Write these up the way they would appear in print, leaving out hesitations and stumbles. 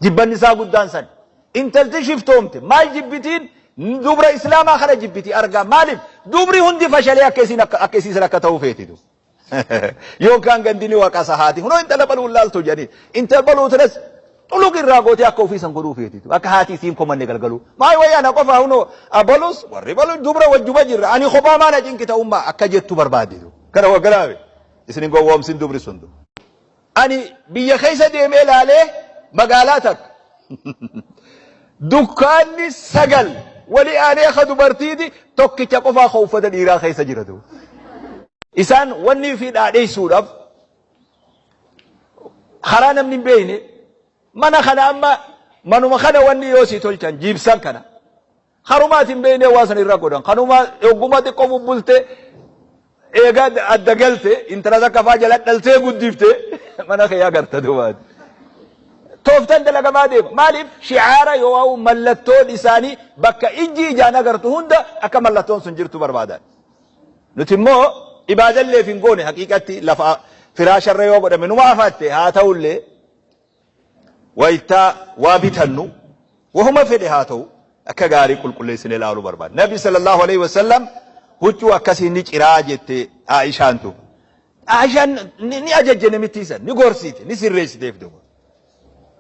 Jibbanni isaa guddaan san. Intalti shiftoomte maal jibbitiin dubra islaamaa kana jibbiti argaa maaliif dubri hundi fashalee akka isiin akka akka isii san akka ta'uu feetitu. Yookaan gandini waqasa haati hunoo intala baluu laaltu jedhanii intala baluu tanas xuluq irraa gootee akka ofii san godhuu feetitu akka haati isiin komanne galgaluu maal wayyaa na qofaa hunoo abalus warri baluu dubra wajjuma jirra ani kophaa maana cinqita ummaa akka jettu barbaaditu. Kana waggalaawe isin hin gowwoomsin dubri sun. Ani biyya keessa deemee laalee magaalaa takka dukkaanni 9 wali aanee ka dubartiiti tokkicha qofaa ka uffata dhiiraa keessa jiratu. Isaan wanni fi dhaadheessuudhaaf karaa namni hin beekne mana kana amma manuma kana wanni yoo sii tolchan jiibsan kana Karuma ati hin beekne waa san irra godhan. Kanuma yogguma xiqqoo bubbulte eega adda galte intala takka faa jala dhaltee guddifte mana kee agarta dubaati. Tooftan dalagamaa deema. Maaliif shi'aara yoo mallattoon isaanii bakka ijji ijaan agartu hunda akka mallattoon sun jirtu barbaadan. Nuti immoo ibaadalleef hin goone haqiiqatti lafa firaasharra yoo godhame numa afatte haa ta'ullee Wayta waa bitannu wahuma fedhe haa ta'u akka gaarii qulqulleessinee ilaaluu barbaadna. Nabi sallallahu alaihi wasallam huccuu akkasii ni ciraa jette Aishaan tu. Aishaan ni ajajje namittii san ni gorsiite ni sirreessiteef duuba.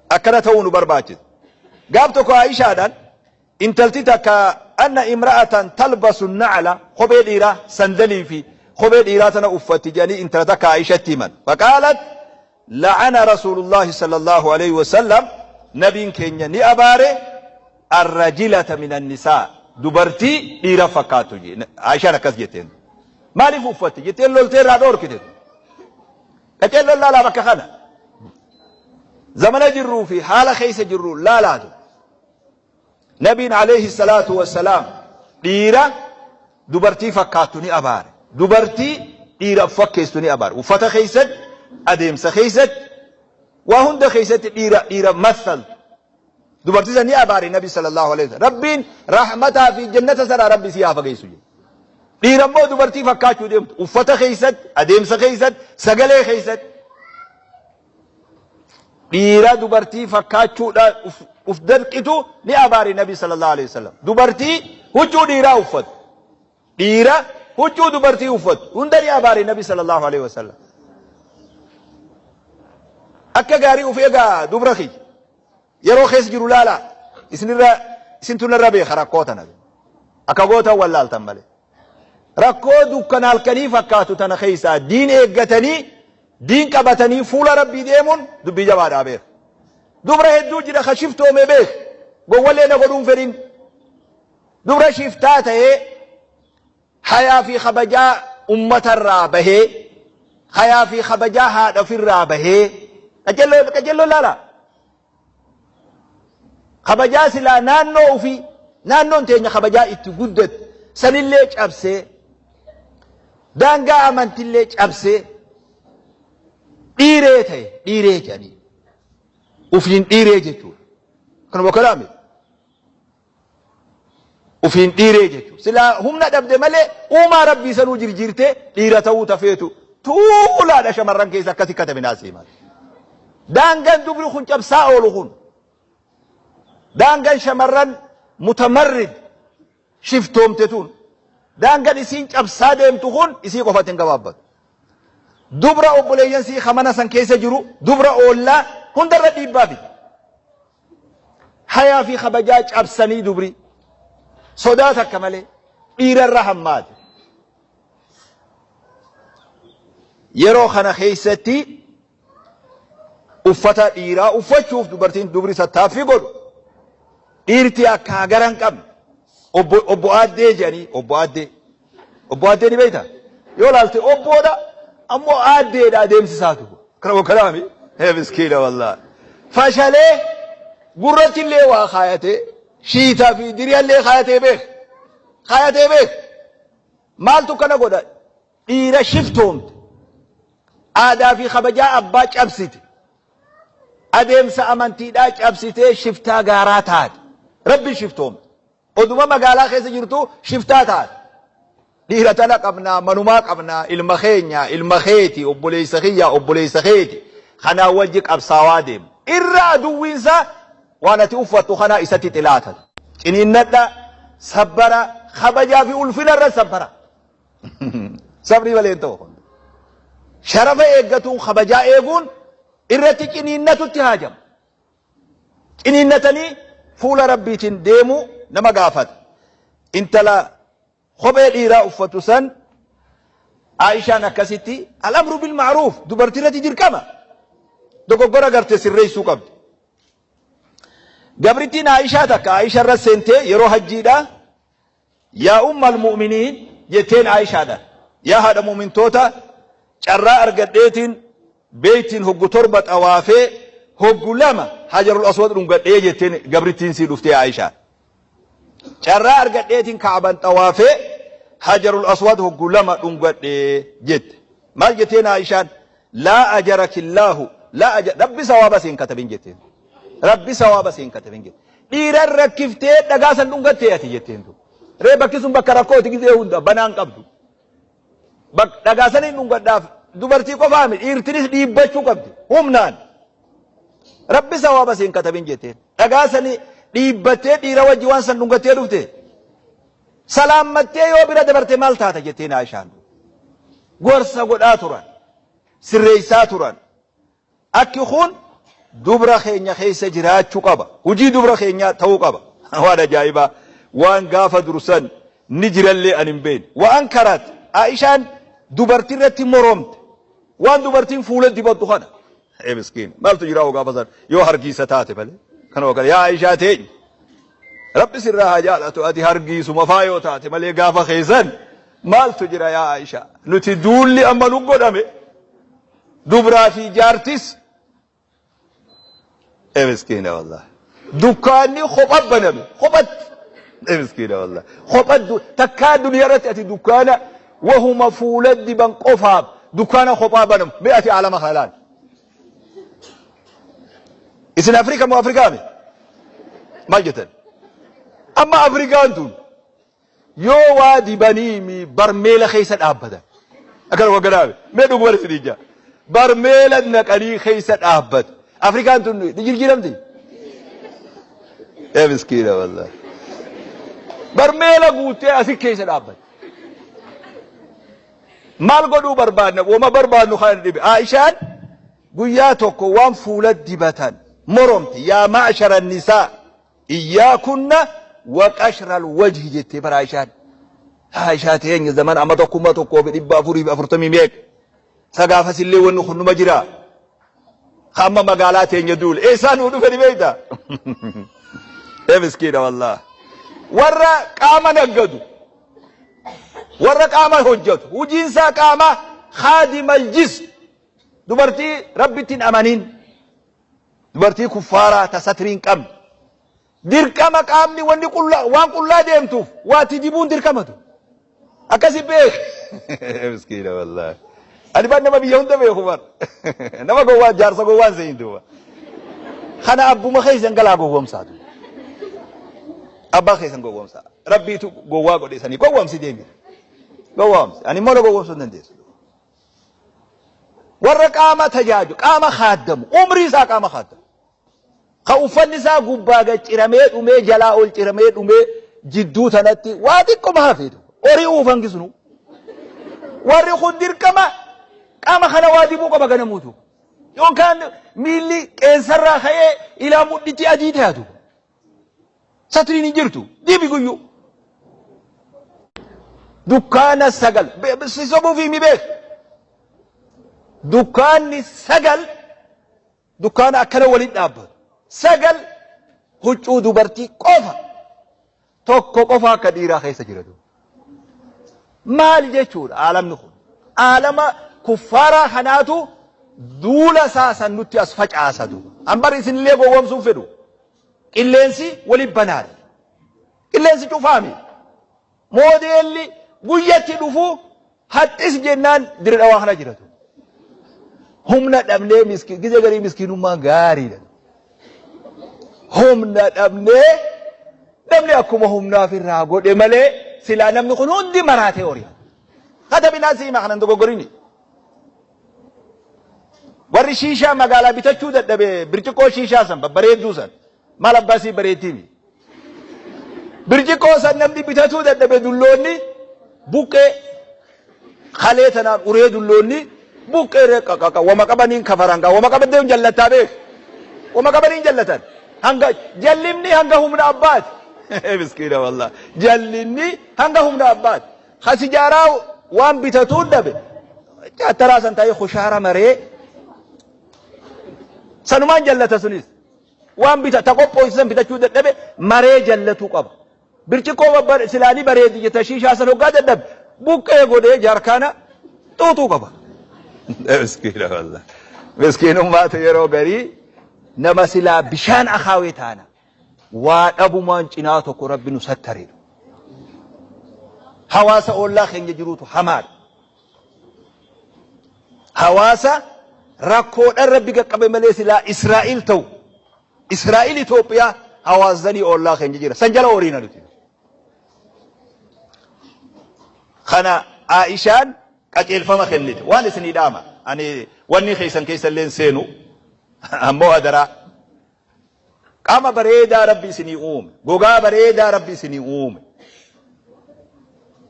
Akkana ta'uu nu barbaachisa. Gaaf tokko Aishaadhaan intalti takka anna imra'atan talbasu na'ala kophee dhiiraa sandalii fi kophee dhiiraa tana uffatti jedhanii intala takka Aishatti himan. Faqaalat La'ana Rasuulullaahi sallallaahu aleyhi wa sallam Nabiin keenya ni abaare arrajilata minan nisaa dubartii dhiira fakkaattu jee Aishaan akkas jetteen maaliif uffatti jetteen loltee irraa dhoorkite qaceelloon laalaa bakka kana zamana jirruu fi haala keessa jirru laalaatu Nabiin alayhi salaatu wassalaam dhiira dubartii fakkaattu ni abaare. Dubartii dhiira of fakkeessu ni abaare. Uffata keessatti, adeemsa keessatti, waa hunda keessatti dhiira dhiira massaltu. Dubartii san ni abaare Nabi sallallahu alayhi wasallam. Rabbiin rahmataa fi jannata sanaa Rabbi si haa fageessu jedhe. Dhiira immoo dubartii fakkaachuu deemtu. Uffata keessatti, adeemsa keessatti, sagalee keessatti. Dhiira dubartii fakkaachuudhaan uf danqitu ni abaare Nabi sallallahu alaihi wasallam. Dubartii huccuu dhiiraa uffatu. Dhiira huccuu dubartii uffatu. Hunda ni abaare Nabi sallallahu alaihi wasallam. Akka gaarii uf eegaa dubra kiyya. Yeroo keessa jiru laalaa. Isinirra isintu narra beeka rakkoo tana. Akka gootan wallaaltan malee. Rakkoo dukkana halkanii fakkaatu tana keessaa diin eeggatanii diin qabatanii fuula Rabbii deemuun dubbii jabaadhaa beeka. Dubra hedduu jira ka shiftoome beek. Gowwallee na godhuun fedhin. Dubra shiftaa ta'ee hayaa fi kabajaa ummatarraa bahee hayaa fi kabajaa haadha ofirraa bahee qajeelloo qajeelloo laala. Kabajaa silaa naannoo ofii naannoon teenya kabajaa itti guddatte sanillee cabsee daangaa amantillee cabsee dhiiree ta'e dhiiree jedhanii ofiin dhiiree jechuudha. Kanuma kalaame. Ufiin dhiiree jechuudha. Silaa humna dhabde malee uumaa rabbii sanuu jirjiirtee dhiira ta'uu tafeetu tuulaadha shamarran keessa akkasi katabe naa siima. Daangaan dubri kun cabsaa oolu kun daangaan shamarran mutamarrid shiftoomte tun daangaan isiin cabsaa deemtu kun isii qofatti hin gabaabbatu. Dubra obboleeyyan sii kamana san keessa jiru dubra oollaa hundarra dhiibbaa fide. Hayaa fi kabajaa cabsanii dubri sodaa takka malee dhiirarra hammaate. Yeroo kana keessatti uffata dhiiraa uffachuuf dubartiin dubri tattaaffii godhu dhiirti akka hagara hin qabne obbo obbo Aaddee jedhanii obbo Aaddee obbo Aaddee ni beektaa yoo laalte obboodha ammoo aaddeedha adeemsisaatu kana kalaami hee miskiina wallaahi fashalee gurratti illee waa kaayatee shiitaa fi diriyallee kaayatee beek kaayatee beek maaltu kana godha Dhiira shiftoomte, aadaa fi kabajaa abbaa cabsite, adeemsa amantiidhaa cabsitee shiftaa gaaraa taate. Rabbi shiftoomte. Oduma magaalaa keessa jirtu shiftaa taate. Dhiira tana qabnaa, manumaa qabnaa, ilma keenya, ilma keeti, obboleessa kiyya, obboleessa keeti. Kanaa wajji qabsaawaa deemu. Irra aduwwiinsaa Waan ati uffattu kana isatti xilaata. Ciniinnadha, sabbara, kabajaa fi ulfina irra sabbara. Sabrii malee hin ta'u. Sharafa eeggatuun kabajaa eeguun irratti ciniinnatutti haajama. Ciniinnatanii fuula Rabbiitiin deemuu nama gaafata. Intala kophee dhiiraa uffatu san Aishaan akkasitti al-amru bil ma'ruuf dubartii irratti dirqama. Dogoggora garte sirreessuu qabdi. Gabrittiin Aishaa takka Aisha irra seentee yeroo hajjiidha. Yaa ummal mu'miniin jetteen Aishaadhaan. Yaa haadha mu'mintoota, carraa argadheetiin beeytiin hoggu 7 xawaafee hoggu 2 hajarul aswad dhungadhee jetteen gabrittiin sii dhuftee Aishaan. Carraa argadheetiin Ka'aban xawaafee hajarul aswad hoggu 2 dhungadhee jette. Maal jetteen Aishaan? Laa ajarakillaahu laa aja Rabbi sawaaba siin katabin jetteen. Rabbi sawaaba siin katabin jette. Dhiiran rakkiftee dhagaa san dhungattee ati jetteen tu. Ree bakki sun bakka rakkooti gizee hunda banaan qabdu. Bak dhagaa saniin dhungadhaaf dubartii qofaa miti dhiirtinis dhiibbachuu qabdi humnaan. Rabbi sawaaba siin katabin jetteen. Dhagaa sanii dhiibbattee dhiira wajji waan san dhungattee dhufte. Salaammattee yoo bira dabarte maal taata jetteen Aishaan. Gorsa godhaa turan. Sirreessaa turan. Akki kun dubra keenya keessa jiraachu qaba. Hujii dubra keenyaa ta'uu qaba. Waan ajaa'ibaa. Waan gaafa dursan ni jirallee ani hin beekne. Wa ankarat Aishaan dubartii irratti moromte. Waan dubartiin fuula dibattu kana. Ee miskiin maaltu jira hoo gaafa san yoo hargiisa taate malee. Kanuma kana yaa Aishaa teenya. Rabbi sirraa haa jaalatu ati hargiisuma faa yoo taate malee gaafa keessan maaltu jira yaa Aishaa. Nuti duulli amma nu godhame. Dubraa fi jaartis ee miskiina wallahi. Dukkaanni kopha baname kophatti. Ee miskiina wallahi. Kopha takkaa duniyaa irratti ati dukkaana wahuma fuula diban qofaaf dukkaana kophaa banamu mee ati aalama kana laali. Isin Afrika moo Afrikaa mi? Maal jettan? Amma Afrikaan tun Yoo waa dibaniimi barmeela keessa dhaabbatan. Akkana wagganaabe. Mee dhuguma isin ija. Barmeela naqanii keessa dhaabbatu. Afrikaan tun ni jijjiiramti. Ee miskiina wallahi. Barmeela guuttee asi keessa dhaabbate. Maal godhuu barbaadna? Wama barbaadnu kana dhibe. Aishaan guyyaa tokko waan fuula dibatan moromti. Yaa ma'shara nisaa. Iyyaakunna wa qashral wajhi jettee bara Aishaan. Aishaa teenya zaman amata 1440 meeqa. Sa gaafasillee wanni kun numa jira. Amma magaalaa teenya duule. Eessaa nuu dhufe ni beekta? Ee miskiina wallah. Warra qaama naggadu. Warra qaama hojjetu. Hojiinsaa qaama khaadimal jism. Dubartii Rabbitti hin amanin. Dubartii kuffaaraa ta satrii hin qabne. Dirqama qaamni wanni qullaa waan qullaa deemtuuf waa itti dibuun dirqamatu. Akkasi beek. Miskiina wallaahi. Ani bar nama biyya hunda beeku bar. Nama gowwaa jaarsa gowwaan seeyin duuba. Kana abbuma keessan galaa gowwomsaatu. Abbaa keessan gowwomsaa. Rabbiitu gowwaa godhe sanii gowwomsi deemi. Gowwomsi. Ani immoo na gowwomsuu hin dandeessu. Warra qaama tajaaju, qaama kaaddamu, umrii isaa qaama kaaddamu. Ka uffanni isaa gubbaa gad ciramee dhumee jalaa ol ciramee dhumee jidduu tanatti waa xiqqoma hafeetu. Horii uufan gisnu. Warri kun dirqama qaama kana waa dibuu qaba ganamuutu. Yookaan miilli qeensarraa ka'ee ilaa mudhitti adii taatu. Satriin hin jirtu. Dibi guyyuu. Dukkaana 9. Si sobuuf himi beek. Dukkaanni 9 dukkaana akkana waliin dhaabbatu. 9 huccuu dubartii qofa. Tokko qofa akka dhiiraa keessa jira. Maal jechuudha aalamni kun? Aalama kuffaaraa kanaatu duula isaa san nutti as facaasa duuba. An bar isinillee gowwoomsuun fedhu. Qilleensi wali banaadha. Qilleensi cufaami. Moodeelli guyyatti dhufu haxxis jennaan dire dhawaa kana jiratu. Humna dhabnee miskiin gizee garii miskiinummaan gaariidha. Humna dhabnee namni akkuma humnaaf irraa godhe malee silaa namni kun hundi maraatee horiya. Katabinaa siima kanan dogoggorini. Warri shiishaa magaalaa bitachuu dadhabe birciqoo shiishaa san babbareedduu san. Maal abbaa sii bareettiimi. Birciqqoo san namni bitatuu dadhabe dulloonni buqqee kalee tanaan uree dulloonni buqqee reqqaqaqa wama qabaniin kafaran gaa wama qabaddee hin jallattaa beek wama qabaniin jallatan hanga jallinni hanga humna abbaati miskiina wallah jallinni hanga humna abbaati ka sijaaraa waan bitatuu dhabe caattaraa san ta'ee kushaara maree sanumaan jallata sunis Waan bita ta qophooyse san bitachuu dadhabe maree jallatuu qaba. Birciqqoo babbar silaa ni bareedi jetta shiishaa san hoggaa dadhabe buqqee godhee jaarkaana xuuxuu qaba. Miskiina wallah. Miskiinummaatu yeroo garii nama silaa bishaan akaawee taana. Waa dhabumaan cinaa tokko rabbi nu sattareedha. Hawaasa oollaa keenya jiruutu hamaadha. Hawaasa rakkoodhaan rabbi qaqqabe malee silaa Israa'il ta'u. Israa'il Itoophiyaa hawaasanii oollaa keenya jira. San jala horiina nuti. Kana Aishaan qajeelfama kennite. Waan isinii dhaama. Ani wanni keessan keessa illee seenu ammoo adaraa. Qaama bareedaa Rabbi isinii uume. Gogaa bareedaa Rabbi isinii uume.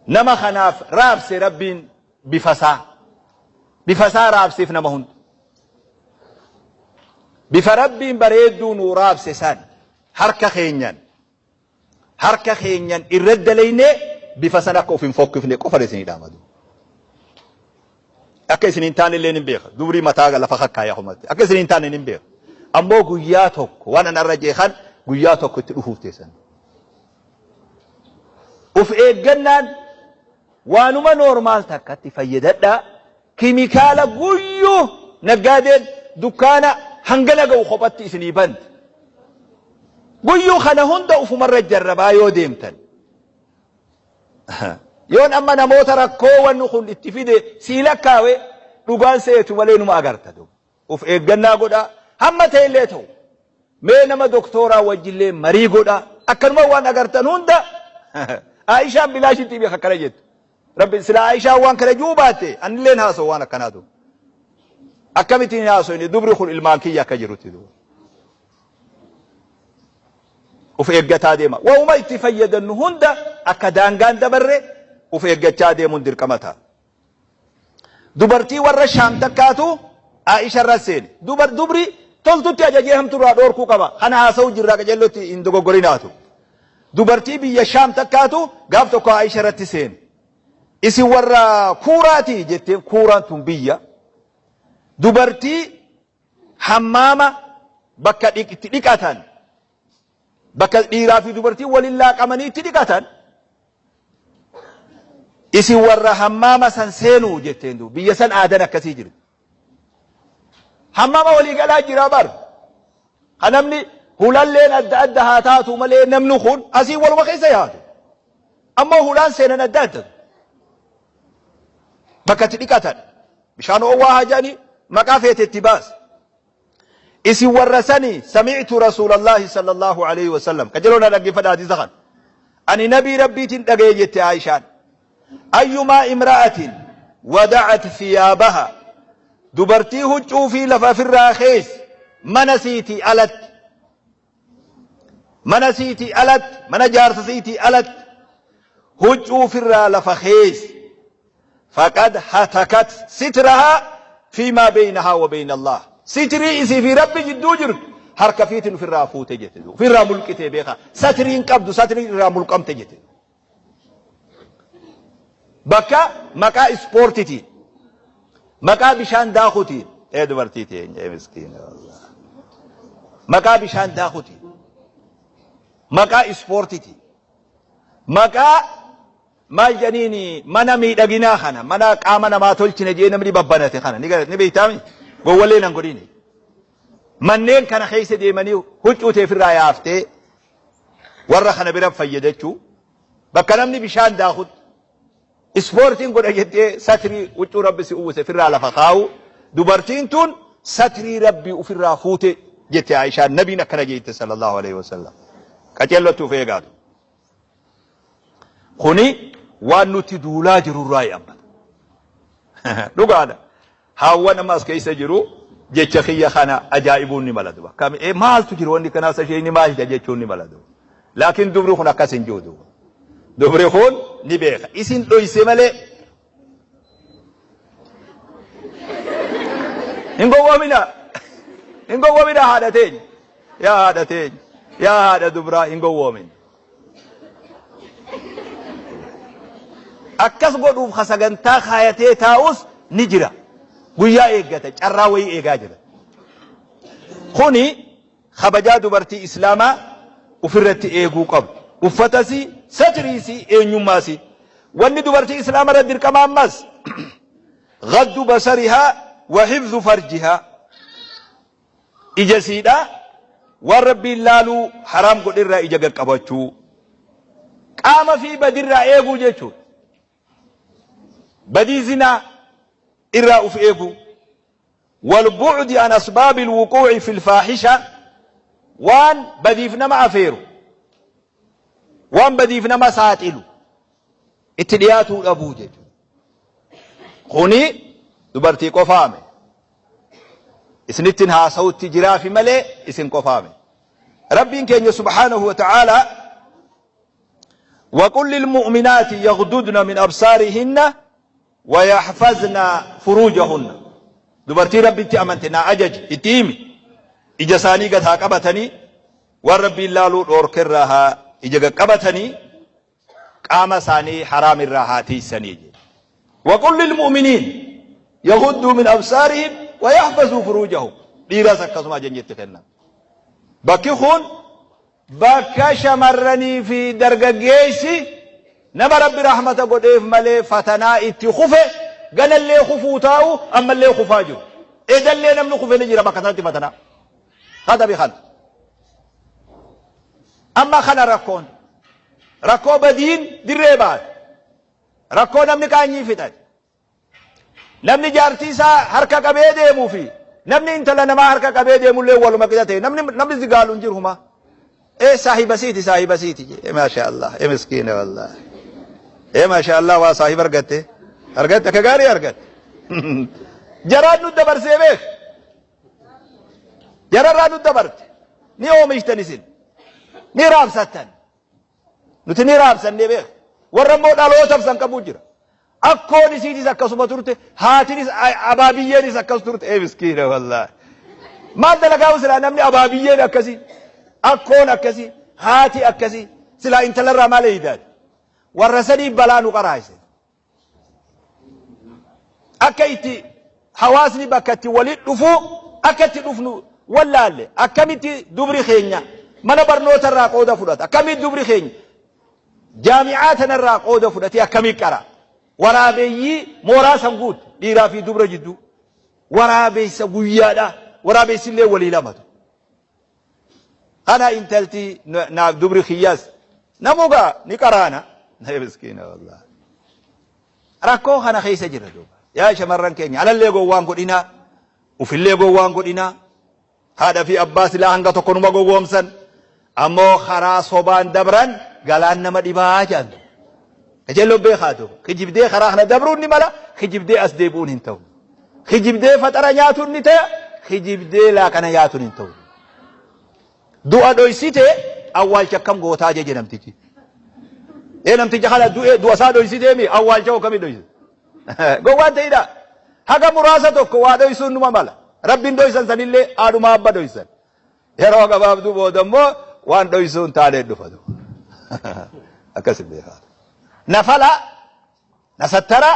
Nama kanaaf raabse Rabbiin bifasaa. Bifasaa raabseef nama hunda. Bifa Rabbiin bareedduu nuu raabse san harka keenyan harka keenyan irra dalaynee bifa san akka of hin fokkifne qofa isinii dhaamadu. Akka isin hin taane illee hin beeka. Dubrii mataa lafa kakkaaya humatti. Akka isin hin taane hin beeka. Ammoo guyyaa tokko waan an irra jeekan guyyaa tokko itti dhufuuf teessan. Of eeggannaan waanuma noormaal takkatti fayyadadhaa. Kimikaala guyyuu naggaadeen dukkaana hangana ga'u kophatti isinii banti. Guyyuu kana hunda ufumarra jarrabaa yoo deemtan. Yoon amma namoota rakkoo wanni kun itti fide sii lakkaawe dhugaan seetu malee numa agarta. Of eeggannaa godhaa. Hamma ta'e illee ta'u. Mee nama doktooraa wajjillee marii godhaa. Akkanuma waan agartan hunda Aayishaan bilaashitti beeka akkana jettu. Rabbi sila Aayishaan waan kana juu baatte anilleen haasa'u waan akkanaatu. Akkamittiin hin haasofne dubri kun ilmaan kiyya akka jirutti duuba. Of eeggataa deema. Waa'uma itti fayyadannu hunda akka daangaan dabarre of eeggachaa deemuun dirqama ta'a. Dubartii warra Shaam takkaatu Aisha irra seene. Dubar dubri toltutti ajajee hamturraa dhoorkuu qaba. Kana haasa'u jirraa qajeellotti hin dogoggorinaatu. Dubartii biyya Shaam takkaatu gaaf tokko Aisha irratti seene. Isin warra kuuraati jetteen kuuraan tun biyya. Dubartii hammaama bakka itti dhiqatan bakka dhiiraa fi dubartiin waliin laaqamanii itti dhiqatan isin warra hammaama san seenuu jetteen duuba biyya san aadan akkasii jirti. Hammaama walii galaa jira bar. Kan namni hulalleen adda adda haa taatu malee namni kun asii waluma keessa yaadu. Ammoo hulaan seenan adda adda. Bakka itti dhiqatan bishaan oowwaa haa jedhanii maqaa feete itti baasi. Isin warra sani sami'tu rasuulallahi sallallahu alayhi wa sallam. Qajeeloo na dhaggeeffadha hadiisa kana. Ani nabii rabbiitiin dhagaye jette Aishaan. Ayyumaa imra'atin wada'at thiyaabaha. Dubartii huccuu fi lafa ofirraa keessa mana siitii alatti. Mana siitii alatti, mana jaarsa siitii alatti huccuu ofirraa lafa keessa. Faqad hatakat sitrahaa fiimaa beeynahaa wa beeyna Allah. Sitrii isii fi Rabbi jidduu jirtu harka fiitiin ofirraa fuute jette. Ofirraa mulqite beekaa. Satriin qabdu satriin irraa mulqamte jette. Bakka maqaa ispoortitiin, maqaa bishaan daakutiin, ee dubartii teenya ee miskiina wallah. Maqaa bishaan daakutiin, maqaa ispoortitiin, maqaa maal jedhaniin mana miidhaginaa kana mana qaama namaa tolchine jee namni babbanate kana ni beektaami gowwallee nan godhini. Manneen kana keessa deemanii huccuu tee ofirraa yaaftee warra kana bira fayyadachuu bakka namni bishaan daakutti ispoortiin godha jettee satrii huccuu rabbi si uwwise ofirraa lafa kaa'u dubartiin tun satrii rabbii ofirraa fuute jette Aishaan nabiin akkana jette sallallahu alaihi wasallam qaceellotti of eegaatu. Kuni waan nuti duulaa jirurraa amma. Dhugaadha. Haawwan amma as keessa jiru Jecha kiyya kana ajaa'ibuun ni mala duba. Kam ee maaltu jira wanni kanaa sa ishee ni maal jedha jechuun ni mala duba. Laakiin dubri kun akkas hin jiru duba. Dubri kun ni beeka. Isin dhoyse malee hin gowwoomina. Hin gowwoomina haadha teenya. Yaa haadha teenya. Yaa haadha dubraa hin gowwoomin. Akkas godhuuf ka sagantaa kaayatee taa'us ni jira. Guyyaa eeggata, carraa wayii eegaa jira. Kuni kabajaa dubartii Islaamaa ofirratti eeguu qabu. Uffatasii, satriisii, eenyummaasii. Wanni dubartii Islaama irra dirqama ammas gaddu basarihaa wa hifzu farjihaa. Ija isiidhaa waan Rabbiin laaluu haraam godhe irraa ija gad qabachuu. Qaama fi badirraa eeguu jechuudha. Badii zinaa irraa uf eeguu. Walbu'di an asbaabi alwuquu'i fil faahisha waan badiif nama afeeru, waan badiif nama saaxilu itti dhiyaatuu dhabuu jechuudha. Kuni dubartii qofaame. Isinittin haasawutti jiraafi malee isin qofaame. Rabbiin keenya subhaanahu wa ta'aalaa وقل للمؤمنات يغضضن من أبصارهن ويحفظن فروجهن dubartii rabbitti amante naa ajaji itti himi ija isaanii gad haa qabatanii waan rabbiin laaluu dhoorkerraa haa ija gad qabatanii qaama isaanii haraam irraa haa tiysanii jedhe. Waqul lilmu'miniin yaghudduu min absaarihim wa yahfazuu furuujahum. Dhiiras akkasuma ajajni itti kenna. Bakki kun bakka shamarranii fi dargaggeessi nama Rabbi rahmata godheef malee fatanaa itti kufe ganallee kufuu taa'u ammallee kufaa jiru. Edallee namni kufe ni jira bakka sanatti fatanaa. Katabi kana. Amma kana rakkoon. Rakkoo badiin dirree baate. Rakkoo namni qaanyii fixate. Namni jaartii isaa harka qabee deemuu fi namni intala namaa harka qabee deemullee waluma qixa ta'e. Namni namni zigaalu hin jiru humaa. Ee saahiba siiti saahiba siiti. Ee maasha Allah. Ee miskiina wallaahi. Ee maasha Allah waa saahiba argatte. Argatte akka gaarii argatte. Jaraan nu dabarsee beek. Jararraa nu dabarte. Ni oomishtan isin. Ni raabsattan. Nuti ni raabsannee beek. Warra immoo dhalootaaf san qabuu jira. Akkoon isiitis akkasuma turte, haatinis abaabiyyeenis akkas turte. Ee miskiina wallaahi. Maal dalagaa silaa namni abaabiyyeen akkasii, akkoon akkasii, haati akkasii, silaa intalarraa maal eeydaati? Warra sanii balaa nu qaraayse. Akka itti hawaasni bakka itti walitti dhufu akka itti dhufnu wallaalle akkamitti dubri keenya mana barnoota irraa qooda fudhata akkamitti dubri keenya jaami'aa tanarraa qooda fudhatee akkamitti qara waraabeeyyii mooraa san guutu dhiiraa fi dubra jidduu waraabeessa guyyaadha waraabeessillee walii lamatu. Kana intalti naaf dubri kiyyaas namugaa ni qaraana. Na miskiina wallahi. Rakkoo kana keessa jira duuba. Yaa shamarran keenya alallee gowwaan godhinaa ufillee gowwaan godhinaa haadha fi abbaa silaa hanga tokko numa gowwoomsan ammoo karaa sobaan dabran galaan nama dhibaa jedhan. Qajeelloo beekaa duuba. Kijibdee karaa kana dabruun ni mala kijibdee as deebi'uun hin ta'u. Kijibdee faxara nyaatuun ni ta'a, kijibdee laaqana nyaatuun hin ta'u. Du'a dhoysite awwaalcha akkam gootaa jeje namtichi. Ee namticha kana du'e du'a isaa dhoysitee mi awwaalcha hoo akkamii dhoysite? Gowwaan ta'idha. Haga muraasa tokko waa dhoysuun numa mala. Rabbiin dhoysan sanillee haadhuma abba dhoysan. Yeroo gabaabduu booda immoo waan dhoysuu hin taanee dhufa. Akkas hin beekaa. Nafala, nasattara,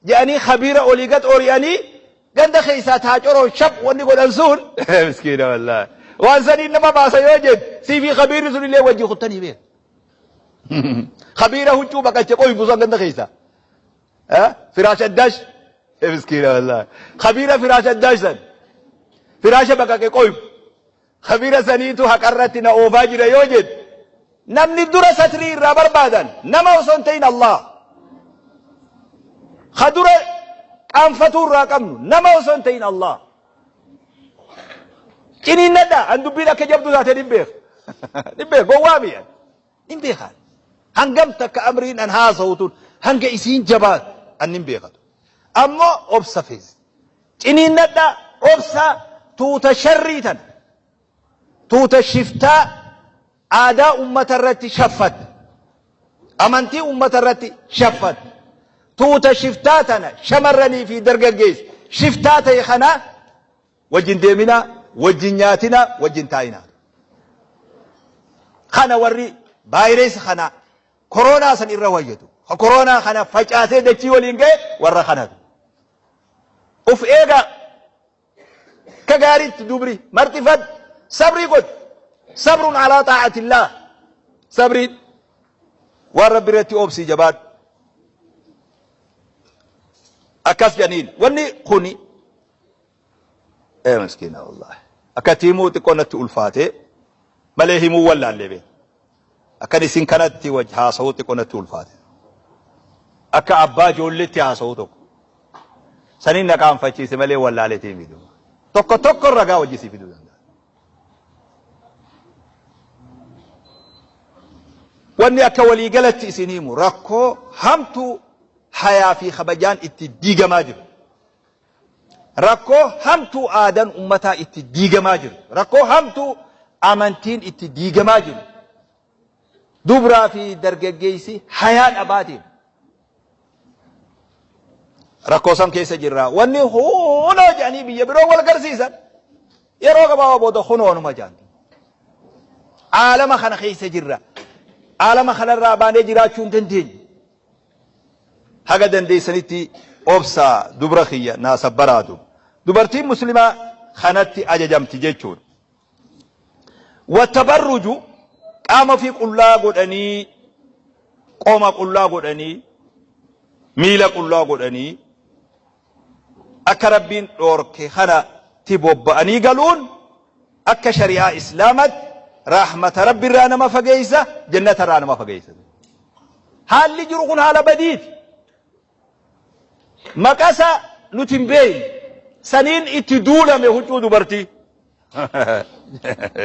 Je'anii khabiira olii gad ori'anii ganda keessaa taacoroon shap wanni godhan sun miskiina wallaahi. Waan saniin nama baasa yoo jette sii fi khabiirri sun illee wajji kuttanii beeku. Khabiira huccuu baqache qoy buusan ganda keessaa. Firaash addaash miskiina wallaahi. Khabiira firaash addaash san firaasha baqaqe qoybu. Khabiira saniitu haqarratti na oofaa jira yoo jette namni dura satrii irraa barbaadan nama osoo hin ta'in Allah. Ka dura qaanfatuu irraa qabnu nama osoo hin ta'in Allah. Ciniinnadha an dubbiin akka jabduu taate nin beeka. Nin beeka gowwaa mi'a. Nin beeka. Hangam takka amriin an haasa'u tun hanga isiin jabaatu an nin beekatu. Ammoo obsa feesi. Ciniinnadhaa, Obsaa tuuta sharrii tana. Tuuta shiftaa aadaa ummata irratti shaffatte. Amantii ummata irratti shaffatte. Tuuta shiftaa tana shamarranii fi dargaggeessa shiftaa ta'e kana wajjin deeminaa, wajjin nyaatinaa, wajjin taa'inaa. Kana warri vaayirasii kana koronaa san irra wayyatu. Ka koronaa kana facaasee dachii waliin ga'e warra kanatu. Uf eegaa. Akka gaariitti dubri marxifadhu. Sabrii godhi. Sabrun alaa xaa'atillaah. Sabriin waan rabbi irratti obsii jabaadhu. Akkas jedhaniin wanni kuni ee miskiina wallaahi. Akkatti himuu xiqqoo natti ulfaatee malee himuu wallaallee beeku. Akkan isin kanatti waj haasa'uu xiqqoo natti ulfaate. Akka abbaa ijoolleetti haasa'uu tokko. Saniin na qaanfachiise malee wallaaleetii miti. Tokko tokko ragaa wajji sii fiduu danda'a. Wanni akka waliigalatti isin himu rakkoo hamtuu hayaa fi kabajaan itti diigamaa jiru. Rakkoo hamtuu aadaan ummataa itti diigamaa jiru. Rakkoo hamtuu amantiin itti diigamaa jiru. Dubraa fi dargaggeessi hayaa dhabaatiin. Rakkoo san keessa jirra. Wanni hunoo jedhanii biyya biroo wal garsiisan. Yeroo gabaabaa booda hunoo numa jedhan. Aalama kana keessa jirra. Aalama kanarraa baanee jiraachuu hin dandeenyu. Haga dandeessanitti obsaa dubra kiyya naa sabbaraatu. Dubartiin muslimaa kanatti ajajamti jechuudha. Wattabarruju qaama ofii qullaa godhanii qoma qullaa godhanii miila qullaa godhanii akka Rabbiin dhoorke kanatti bobba'anii galuun akka shari'aa Islaamatti rahmata Rabbi irraa nama fageessa, jannata irraa nama fageessa. Haalli jiru kun haala badiiti. Maqasa nuti hin beekne saniin itti duulame huccuu dubartii.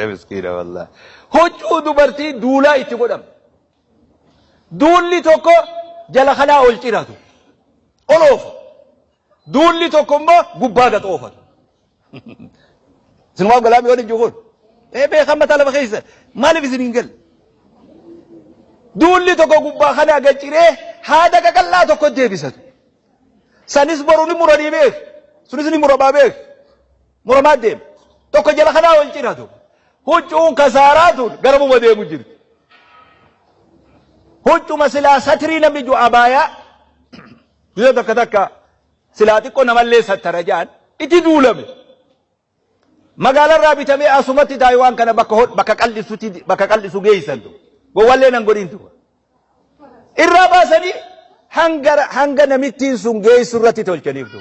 Miskiina wallahi. Huccuu dubartii duulaa itti godhame. Duulli tokko jala kanaa ol ciratu. Ol oofa. Duulli tokko immoo gubbaa gad oofatu. Isinumaaf galaa mi'oon hin jiru kun. Ee beekan mataa lafa keessa. Maaliif isin hin galle? Duulli tokko gubbaa kanaa gad ciree haada qaqal'aa tokko deebisatu. Sanis boru ni muranii beek. Sunis ni muramaa beek. Muramaa deema. Tokko jala kanaa ol ciratu. Huccuun kasaaraa tun garamuma deemu jirti. Huccuma silaa satrii namni ju abaayaa yoo takka takka silaa xiqqoo namallee sattara ja'an itti duulame. Magaalarraa bitamee asumatti Taayiwaan kana bakka bakka qal'isutti bakka qal'isu geessan tu. Gowwallee nan godhin tu. Irraa baasanii hanga hanga namittiin sun geessu irratti tolchaniif tu.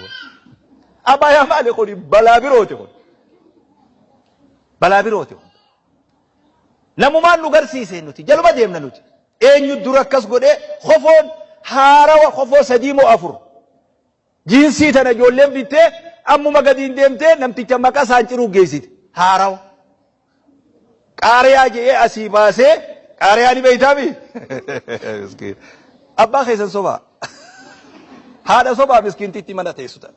Abaayaa maali kun balaa birooti kun. Balaa birooti kun. Namumaan nu garsiise nuti jaluma deemna nuti. Eenyu dura akkas godhee kofoon haarawa kofoo sadii moo afur. Jiinsii tana ijoolleen bittee ammuma gadiin deemtee namticha maqaa isaan ciruu geessite. Haarawa. Qaariyaa je'ee asii baasee qaariyaa ni beeytaami? Miskiin. Abbaa keessan sobaa. Haadha sobaa miskiintitti mana teessu tana.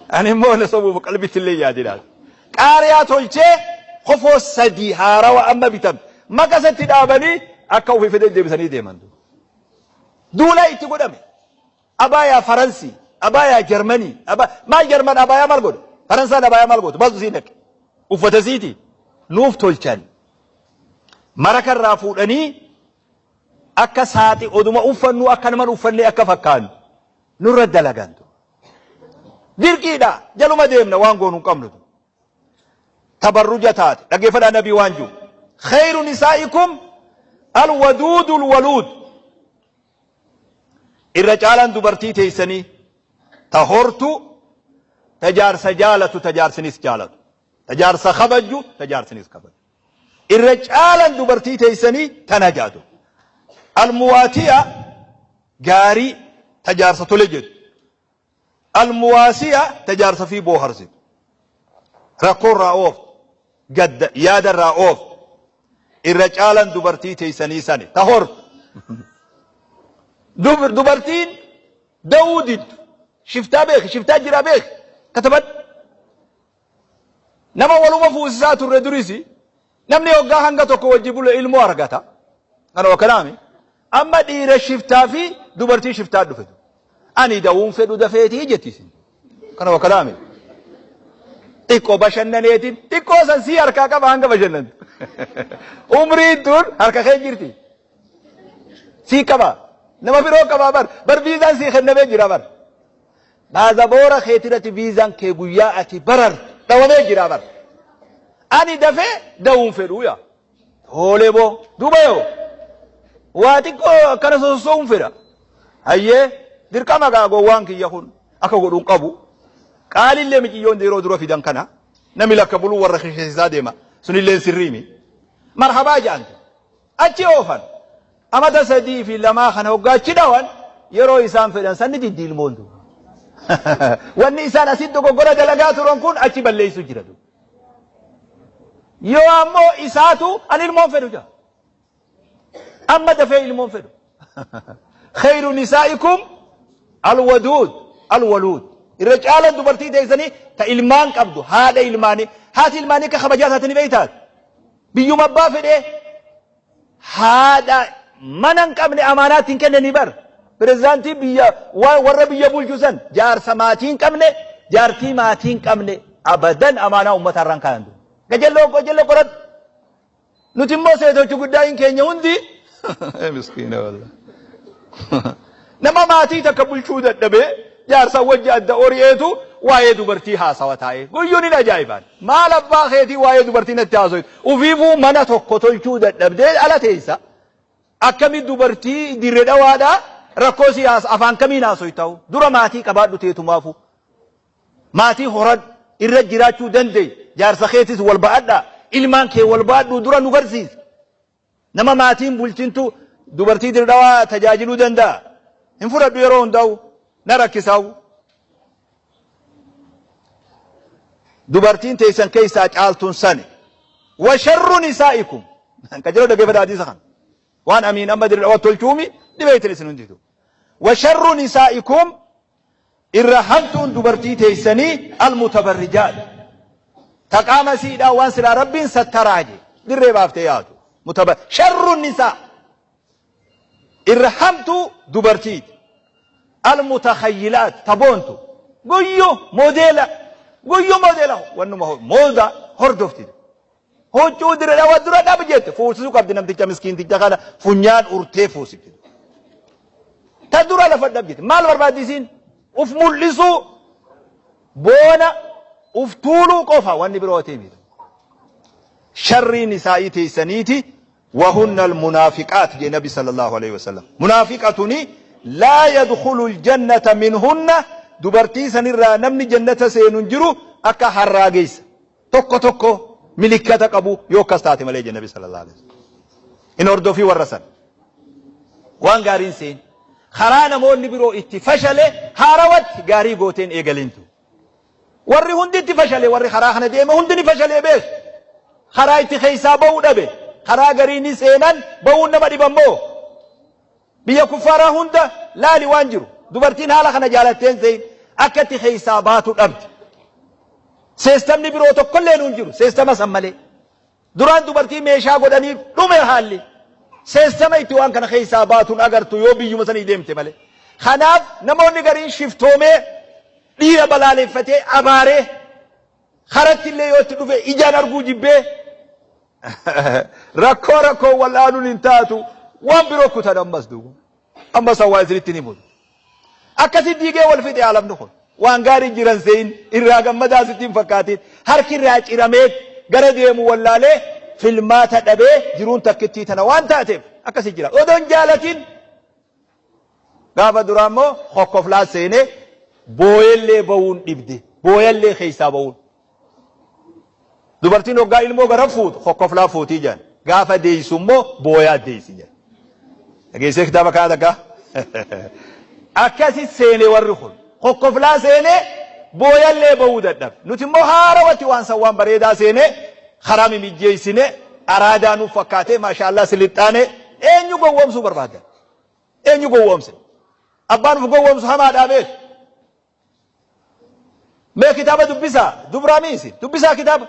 Ani immoo na sobuuf qalbitti illee yaadinaa. Qaariyaa tolchee kofoo sadii haarawa amma bitame. Maqasatti dhaabanii akka ofii fedhan deebisanii deeman. Duulaa itti godhame. Abaayaa Faransii, abaayaa Jarmanii, maal Jarman abaayaa maal godha? Faransaan abaayaa maal gootu? Maaltu sii naqe? Uffata siiti. Nuuf tolchan. Maraka irraa fuudhanii akka saaxi oduma uffannuu akka naman uffannee akka fakkaannu nurra dalagantu. Dirqiidha. Jaluma deemna waan goonu hin qabnu. Tabarruja taate. Dhaggeeffadhaa nabii waan jiru. Khayru nisaa'ikum alwaduudul waluud. Irra caalaan dubartii teessanii ta hortu, ta jaarsa jaalatu, ta jaarsinis jaalatu. Ta jaarsa kabajju, ta jaarsinis kabaju. Irra caalaan dubartii teessanii tana jaatu. Almuwaatiya gaarii ta jaarsa tole jettu. Almuwaasiya ta jaarsa fi booharsitu. Rakkoo irraa ooftu. Gadda yaada irraa ooftu. Irra caalan dubartii teessanii sani ta hortu. Dubartiin da'uu diddu. Shiftaa beeki, shiftaa jira beeki. Katabadhu. Nama waluma fuusisaa turre durisi namni hoggaa hanga tokko wajji bule ilmoo argata. Kana wakkanaami. Amma dhiira shiftaa fi dubartii shiftaa dhufe. Ani dawuun fedhu dafeetii jetti isin. Kana wakkanaami. Xiqqoo bashannaneetiin xiqqoo san sii harkaa qaba hanga bashannantu. Umriin tun harka kee jirti. Sii qaba. Nama biroo qabaa bar. Bar viizaan sii kennamee jira bar. Baazaboora keetirratti viizaan kee guyyaa ati barartu dhawamee jira bar. Ani dafee da'uun fedhuu yaa. Toolee boo. Duuba yoo. Waa xiqqoo akkana sososo'uun fedha. Hayyee dirqama gaa gowwaan kiyya kun akka godhuun qabu. Qaalillee miciyyoon yeroo dura fidan kana namni lakka buluu warra kishisiisaa deema. Sunillee sirriimi. Marhabaa ja'antu. Achi oofan. Amata 3 fi 2 kana hoggaa achi dhawan yeroo isaan fedhan san ni diddi ilmoon duuba. Wanni isaan asitti dogoggora dalagaa turan kun achi balleessu jira duuba. Yoo ammoo isaatu an ilmoon fedhu jaa. Amma dafee ilmoon fedhu. Khayru nisaa'ikum alwaduud alwaluud. Irra caalan dubartii teessanii ta ilmaan qabdu haadha ilmaanii. Haati ilmaanii akka kabajaa taate ni beektaati. Biyyuma abbaa fedhee haadha mana hin qabne amaanaatti hin kennanii bar. Pirezidaantii biyya warra biyya bulchu san jaarsa maatii hin qabne jaartii maatii hin qabne abadan amaanaa uummata irraan kaayan. Gajalloo gajalloo qoradhu. Nuti immoo seetochi guddaa hin keenya hundi. Miskiina wallah. Nama maatii takka bulchuu dadhabee jaarsa wajji adda ori'eetu waa'ee dubartii haasawa taa'ee. Guyyuun hin ajaa'ibaan. Maal abbaa keetii waa'ee dubartii natti haasoytu. Ufiifuu mana tokko tolchuu dadhabdee ala teessa. Akkami dubartii dirre dhawaadhaa rakkoo siyaasa afaan kamiin haasoytaa'u. Dura maatii qabaadhu teetumaafu. Maatii horadhu irra jiraachuu dandeey. Jaarsa keetis wal ba'adhaa. Ilmaan kee wal ba'adhuu dura nu garsiisi. Nama maatiin bulchintu dubartii dirdhawaa tajaajiluu danda'a. Hin fudhadhu yeroo hundaa'u na rakkisaa'u. Dubartiin teessan keessaa caaltuun sani. Wa sharru nisaa'ikum. Kan jedhu dhaggeeffadhaa hadiisa kana. Waan amiin amma dirdhawaa tolchuumi dhibeetin isin hunditu. Wa sharru nisaa'ikum Irra hamtuun dubartii teessanii almutabarrijaat. Ta qaama isiidhaa waan silaa Rabbiin sattaraa je dirree baaftee yaatu. Mutaba sharru nisaa. Irra hamtuu dubartiiti. Almutakhayyilaat ta boontu. Guyyu moodeela. Guyyu moodeela wannuma mooda hordofti. Huccuu dire dhawa dura dhab jette fuusisuu qabdi namticha miskiinticha kana funyaan urtee fuusifti. Ta dura lafa dhab jette maal barbaaddi isiin? Uf mul'isuu boona uf tuuluu qofa wanni birootii miti. Sharriin isaa'ii teessaniiti wahunna almunaafiqaat jee nabi sallallahu alaihi wasallam. Munaafiqatuni laa yadkhulu aljannata minhunna dubartii sanirraa namni jannata seenu hin jiru akka harraageessa. Tokko tokko milikkata qabu yoo akkas taate malee jedhe Nabi sallallahu alaihi wasallam. Hin hordofii warra san. Waan gaariin seen. Karaa namoonni biroo itti fashale haarawatti gaarii gooteen eegalintu. Warri hundi itti fashale warri karaa kana deeme hundi ni fashalee beeku. Karaa itti keessaa ba'uu dhabe. Karaa garii ni seenan ba'uun nama dhiban moo. Biyya kuffaaraa hunda laali waan jiru. Dubartiin haala kana jaalattee hin se'in. Akka itti keessaa baatu dhabdi. Seestamni biroo tokkollee nuun jiru. Seestama san malee. Duraan dubartii meeshaa godhaniif dhume haalli. Seestama itti waan kana keessaa baatuun agartu yoo biyyuma sanii deemte malee. Kanaaf namoonni gariin shiftoomee dhiira balaaleffatee abaaree karatti illee yoo itti dhufe ijaan arguu jibbee Rakkoo rakkoo wal'aanuun hin taatu waan biroo kutan ammas duuba. Ammas hawaa isinitti ni himu. Akkasi diigee wal fixe alamni kun. Waan gaarii jiran se'in irraa gammadaa sitti hin fakkaatin. Harki irraa ciramee gara deemu wallaalee filmaata dhabee jiruun takkittii tana waan taateef akkasi jira. Odoon jaalatin Gaafa duraa immoo kokkoflaa seenee booyellee ba'uun dhibde. Booyallee keessaa ba'uun. Dubartiin hoggaa ilmoo gara fuutu kokkoflaa fuutii jedhan. Gaafa deessu immoo booyaa deessi jedhan. Dhageessee kitaaba kana takka? Akkasi seenee warri kun. Kokkoflaa seenee booyallee ba'uu dadhabe. Nuti immoo haarawatti waan san waan bareedaa seenee karaa mimijjeessine araadaa nuuf fakkaatee maashaallah silixxaanee eenyu gowwoomsuu barbaaddan? Eenyu gowwoomse? Abbaan uf gowwoomsu hamaadhaa beeku. Mee kitaaba dubbisaa dubraa miisi dubbisaa kitaaba.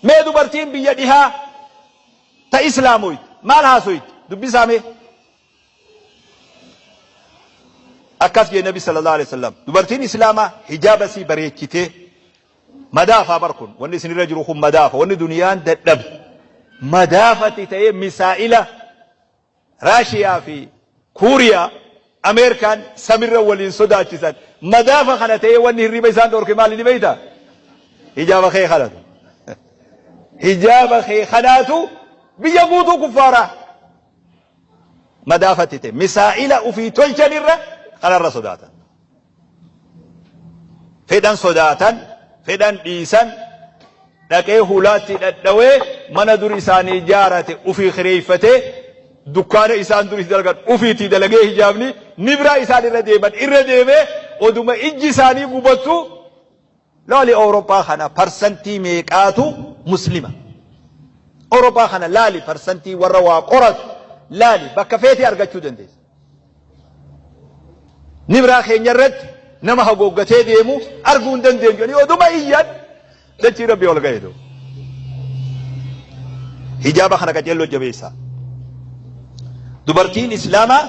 Mee dubartiin biyya dhihaa ta islaamoyte maal haasoyti? Dubbisaa mee. Akkas jee Nabi sallallahu alaihi wasallam. Dubartiin islaamaa hijaaba sii bareechitee madaafaa bar kun wanni isinirra jiru kun madaafa wanni duniyaan dadhabde madaafati ta'ee misaa'ila Raashiyaa fi Kuuriyaa Ameerikaan samirra waliin sodaachisan madaafa kana ta'ee wanni hirriba isaan dhorke maali ni beektaa? Hijaaba kee kanatu. Hijaaba kee kanaatu biyya guutuu kuffaaraa madaafatti ta'e misaa'ila ofii tolchanirra kanarra sodaatan. Fedhan sodaatan, fedhan dhiisan, dhaqee hulaatti dhadhawee mana dur isaanii jaarate ufii kireeffatee dukkaana isaan dur itti dalagan ufiitii dalagee hijaabni nibraa isaan irra deeman irra deemee oduma ijji isaanii gubattu laali Awurooppaa kana parsantii meeqaatu muslima. Awurooppaa kana laali parsantii warra waa qoratu laali bakka feetee argachuu dandeessa. Nibraa keenya irratti nama hagooggatee deemu arguu hin dandeenyu jedhanii oduma iyyan dachii rabbii ol ga'e. Hijaaba kana qaceelloo jabeessaa. Dubartiin Islaamaa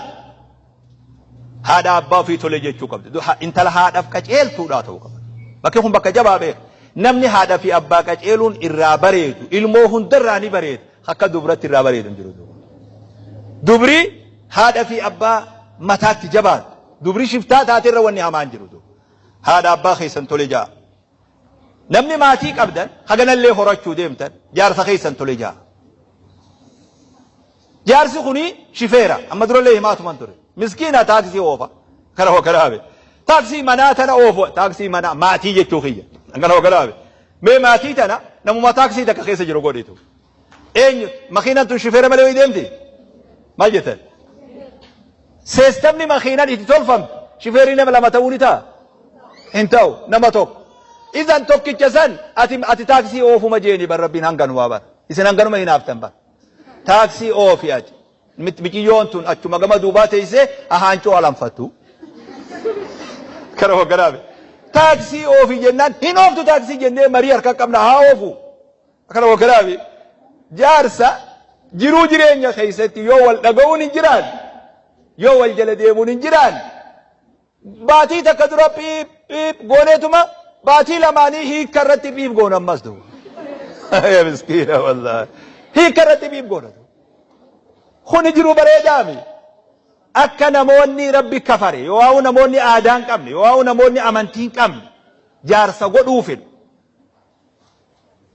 haadha abbaa ofii tole jechuu qabdi. Intala haadhaaf qaceeltuudhaa ta'uu qaba. Bakki kun bakka jabaa beeka. Namni haadha fi abbaa qaceeluun irraa bareedu ilmoo hundarraa ni bareeda. Akka dubratti irraa bareedu hin jiru. Dubri haadha fi abbaa mataatti jabaatu. Dubri shiftaa taate irra wanni hamaan jiru. Haadha abbaa keessan tole ja'a. Namni maatii qabdan haganallee horachuu deemtan jaarsa keessan tole ja'a. Jaarsi kuni shifeera. Amma durallee himaatuman ture. Miskiina taaksii oofa. Kana hogganaabe. Taaksii manaa tana oofu. Taaksii manaa maatii jechuu kiyya. Kana hogganaabe. Mee maatii tana namuma taaksii takka keessa jiru godhitu. Eenyu makiinaan tun shifeera malee wayii deemti? Maal jettan? Seestamni makiinaan itti tolfamte shifeerri nama lama ta'uu ni ta'a? Hin ta'u nama tokko. Izan tokkicha san ati ati taaksii oofuma jeeni bar rabbiin hanganumaa bar. Isin hanganuma hinaaftan bar. Taaksii oofi ati. Miciyyoon tun achuma gama duubaa teessee ahaancoo alanfattu. Kana hogganaame. Taaksii oofi jennaan hin ooftu taaksii jennee marii harka qabna haa oofu. Kana hogganaame. Jaarsa jiruu jireenya keessatti yoo wal dhaga'uun hin jiraan yoo wal jala deemuun hin jiraan Baatii takka dura piip piip gooneetuma baatii lamaanii hiikka irratti piip goona ammas duuba. Ya miskiina wallaahi. Hiikka irratti piip goona. Kuni jiru bareedaami. Akka namoonni rabbi kafare yoo waa'u namoonni aadaa hin qabne yoo waa'u namoonni amantii hin qabne jaarsa godhuu fedhu.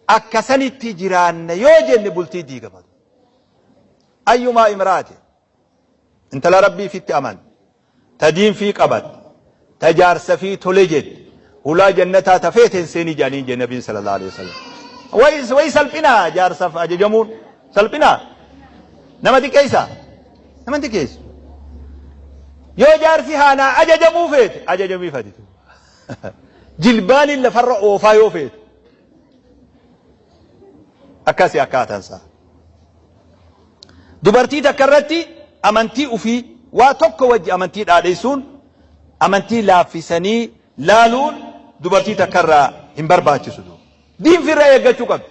Akka sanitti jiraanna yoo jenne bultii diigama. Ayyumaa imraate Intala Rabbii fitti amante, ta diin fii qabatte, ta jaarsa fii tole jette, hulaa jannataa ta feeten seeni jedhaniin jedhe Nabiin sallallahu alaihi wasallam. Way way salphinaa jaarsaf ajajamuun salphinaa nama xiqqeessaa nama xiqqeessu. Yoo jaarsi haanaa ajajamuu feete ajajamiif ati. Jilbaaniin lafarra oofaa yoo feete. Akkasi akkaataan isaa. Dubartii takka irratti amantii ufii waa tokko wajji amantii dhaadheessuun amantii laaffisanii laaluun dubartii takka irraa hin barbaachisu. Diinfi irra eeggachuu qabdi.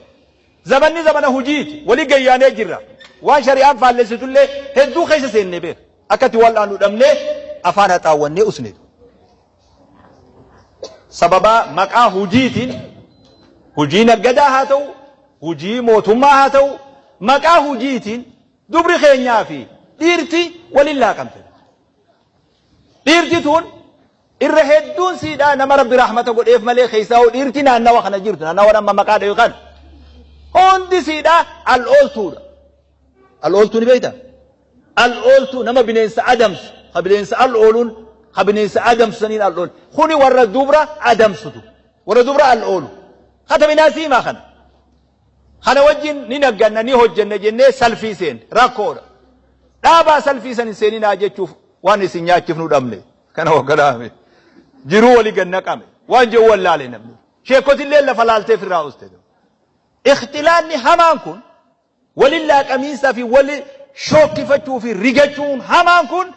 Zamanni zamana hujiiti. Wali gayyaanee jirra. Waan shari'aan faallessitullee hedduu keessa seennee beeka. Akka itti wal'aannu dhabnee afaan haxaawwannee usne. Sababaa maqaa hujiitiin hujii naggadaa haa ta'u, hujii mootummaa haa ta'u, maqaa hujiitiin dubri keenyaa fi dhiirti waliin laaqamte. Dhiirti tun irra hedduun siidhaa nama rabbi rahmata godheef malee keessaa hoo dhiirti naannawa kana jirtu naannawa amma maqaa dhayu kana hundi siidhaa al ooltuudha. Al ooltuu ni beektaa? Al ooltuu nama bineensa adamsu ka bineensa al ooluun ka bineensa adamsu saniin al oolu. Kuni warra dubra adamsutu warra dubra al oolu. Katabinaa siimaa kana. Kana wajjin ni nagganna ni hojjenna jennee salfii seenne rakkoodha. Dhaabaa salfii san hin seeninaa jechuuf waan isin nyaachifnu dhabne. Kana hogganaame. Jiruu wali gad naqame. Waan jedhu wallaale namni. Sheekotillee lafa laaltee firraa uste. Ikhtilaanni hamaan kun Wali laaqamiinsaa fi wali shookkifachuu fi rigachuun hamaan kun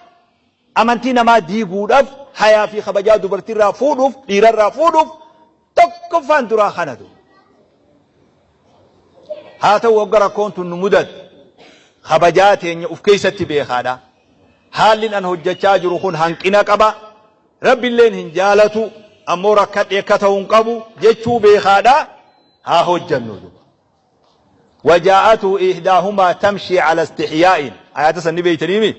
amantii namaa diiguudhaaf hayaa fi kabajaa dubartiirraa fuudhuuf dhiirarraa fuudhuuf tokkoffaan duraa kanatu. Haa ta'u hogga rakkoon tun nu mudatte kabajaa teenya uf keessatti beekaadha. Haallin an hojjachaa jiru kun hanqina qaba, Rabbilleen hin jaalatu, ammoo rakkadhe akka ta'u hin qabu jechuu beekaadha haa hojjannu duba. Wajaa'atu ihdaahumaa tamshii ala istihyaa'in ayaata san ni beeytaniimi.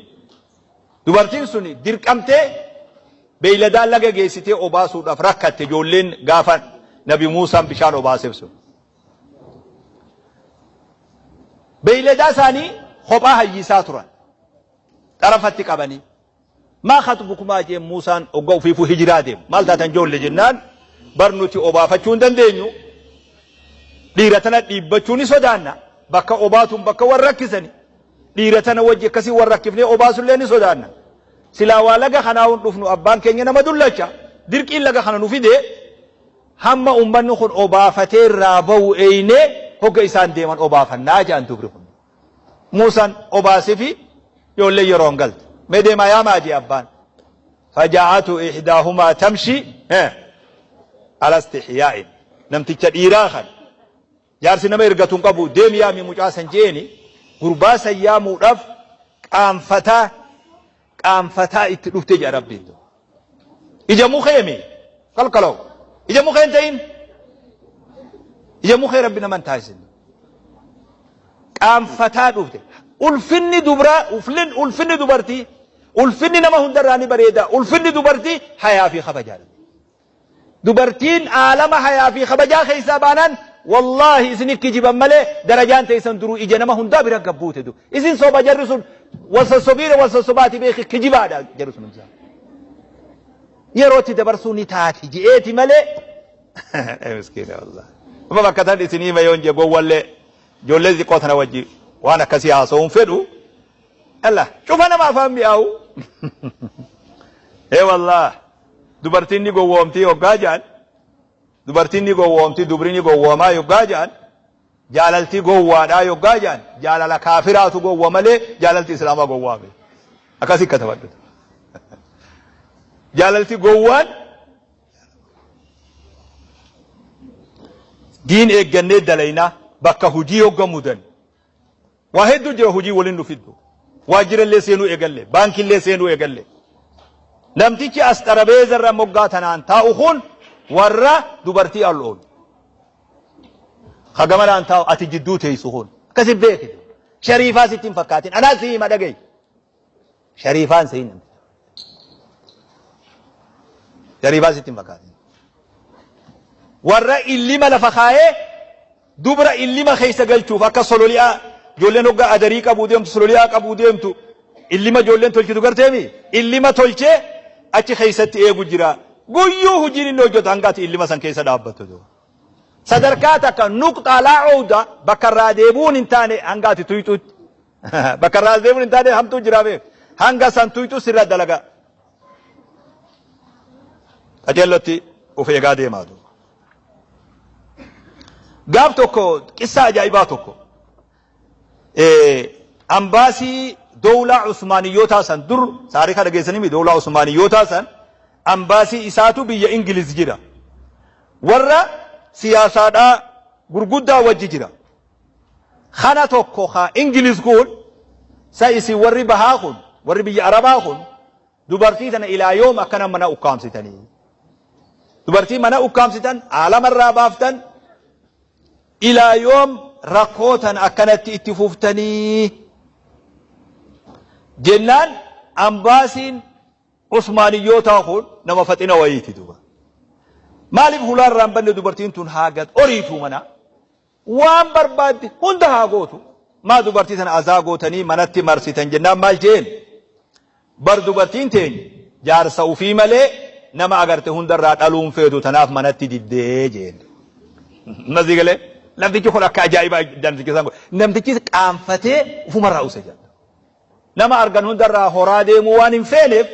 Dubartiin sun dirqamtee beeyladaa laga geessitee obaasuudhaaf rakkatte ijoolleen gaafa Nabi Muusaan bishaan obaaseef sun. Beeyladaa isaanii kophaa hayyisaa turan. Xarafatti qabanii. Maa khaxbukumaa jeen Muusaan hogga ofiifuu hijiraa deemu. Maal taatan joolle jennaan bar nuti obaafachuu hin dandeenyu. Dhiira tana dhiibbachuu ni sodaanna. Bakka obaatuun bakka wal rakkisani. Dhiira tana wajji akkasii wal rakkifnee obaasullee ni sodaanna. Silaa waa laga kanaa hin dhufnu abbaan keenya nama dullacha. Dirqiin laga kana nu fidee Hamma ummanni kun obaafatee irraa bahu eeynee hogga isaan deeman obaafannaa jedhan dubri kun. Muusaan obaasefi ijoolleen yeroon galte. Mee deemaa yaamaa jee abbaan. Fajaa'atu ihdaahumaa tamshi ala istihyaa'in. Namticha dhiiraa kan jaarsi nama ergatu hin qabu deemi yaami mucaa san jeeni gurbaa san yaamuudhaaf qaanfataa qaanfataa itti dhufte jedha Rabbiin. Ija mukee mi? Kalkalaw. Ija mukee hin ta'in. Ija mukee Rabbi nama hin taasisin. Qaanfataa dhufte. Ulfinni dubraa, ulfinni dubartii, ulfinni nama hundarraa ni bareeda. Ulfinni dubartii hayaa fi kabajaadha. Dubartiin aalama hayaa fi kabajaa keessaa baanaan wallaahi isin kijiban malee darajaan teessan duruu ija nama hundaa bira gabbuute du. Isin soba jarri sun wal sossobiire wal sossobaati beeki kijibaadha jarri sun hundaa. Yerootti dabarsuu ni taati je'eeti malee. Miskiina wallaahi. Amma bakka tan isin hima yoon jee gowwallee ijoollee xixiqqoo tana wajji waan akkasii haasa'uun fedhu. Allah cufa nama afaan mi'aawu. Ee wallaah. Dubartiin ni gowwoomtii hoggaa ja'an, dubartiin ni gowwoomtii, dubri ni gowwoomaa yoggaa ja'an, jaalaltii gowwaadhaa yoggaa ja'an, jaalala kaafiraatu gowwa malee jaalalti islaamaa gowwaa miti. Akkasii katabadhu. Jaalalti gowwaan diin eeggannee dalaynaa bakka hujii hogga mudan. Waa hedduu jira hojii waliin nu fiddu. Waajjira illee seenuu eegalle, baankii illee seenuu eegalle. Namtichi as xarabeeza irra moggaa tanaan taa'u kun warra dubartii al oolu. Ka gamanaan taa'u ati jidduu teessu kun. Akkasi beeki. Shariifaa sitti hin fakkaatin. Anaa si hima dhaga'i. Shariifaan sehin namticha. Shariifaa sitti hin fakkaatin. Warra illima lafa kaayee dubra illima keessa galchuuf akka sololi'aa ijoolleen hoggaa adarii qabuu deemtu sololi'aa qabuu deemtu illima ijoolleen tolchitu garteemi illima tolchee achi keessatti eegu jira. Guyyuu hojiin inni hojjetu hanga ati illima san keessa dhaabbattu. Sadarkaa takka nuqxaa laa owda bakka irraa deebi'uun hin taane hanga ati tuyxutti. Bakka irraa as deemuun hin taane hamtuu jiraa beek. Hanga san tuyxu sirra dalaga. Qajeellotti of eegaa deemaa duuba. Gaaf tokko qissaa ajaa'ibaa tokko ambaasii dowlaa Usmaaniyyootaa san dur taarika dhageessanii dowlaa Usmaaniyyootaa san ambaasii isaatu biyya Ingiliz jira. Warra siyaasaadhaa gurguddaa wajji jira. Kana tokko ka Ingiliz kun sa isin warri bahaa kun warri biyya Arabaa kun dubartii tana ilaa yoom akkana mana ukkaamsitanii? Dubartii mana ukkaamsitan aalama irraa baaftan ilaa yoom rakkoo tana akkanatti itti fuftanii? Jennaan ambaasiin Usmaaniyyootaa kun nama faxina wayiiti duuba. Maaliif hulaa irraa hin banne dubartiin tun haa gad oriituu mana? Waan barbaadde hunda haa gootu. Maa dubartii tana azaa gootanii manatti marsitan jennaan maal jeen? Bar dubartiin teenya jaarsa ufii malee nama agarte hundarraa dhaluun feetu tanaaf manatti diddee jeen. Masii galee namtichi kun akka ajaa'ibaa namtichi isaan godhe. Namtichi qaanfatee ufumarraa use jedha. Nama argan hundarraa horaa deemuu waan hin feeneef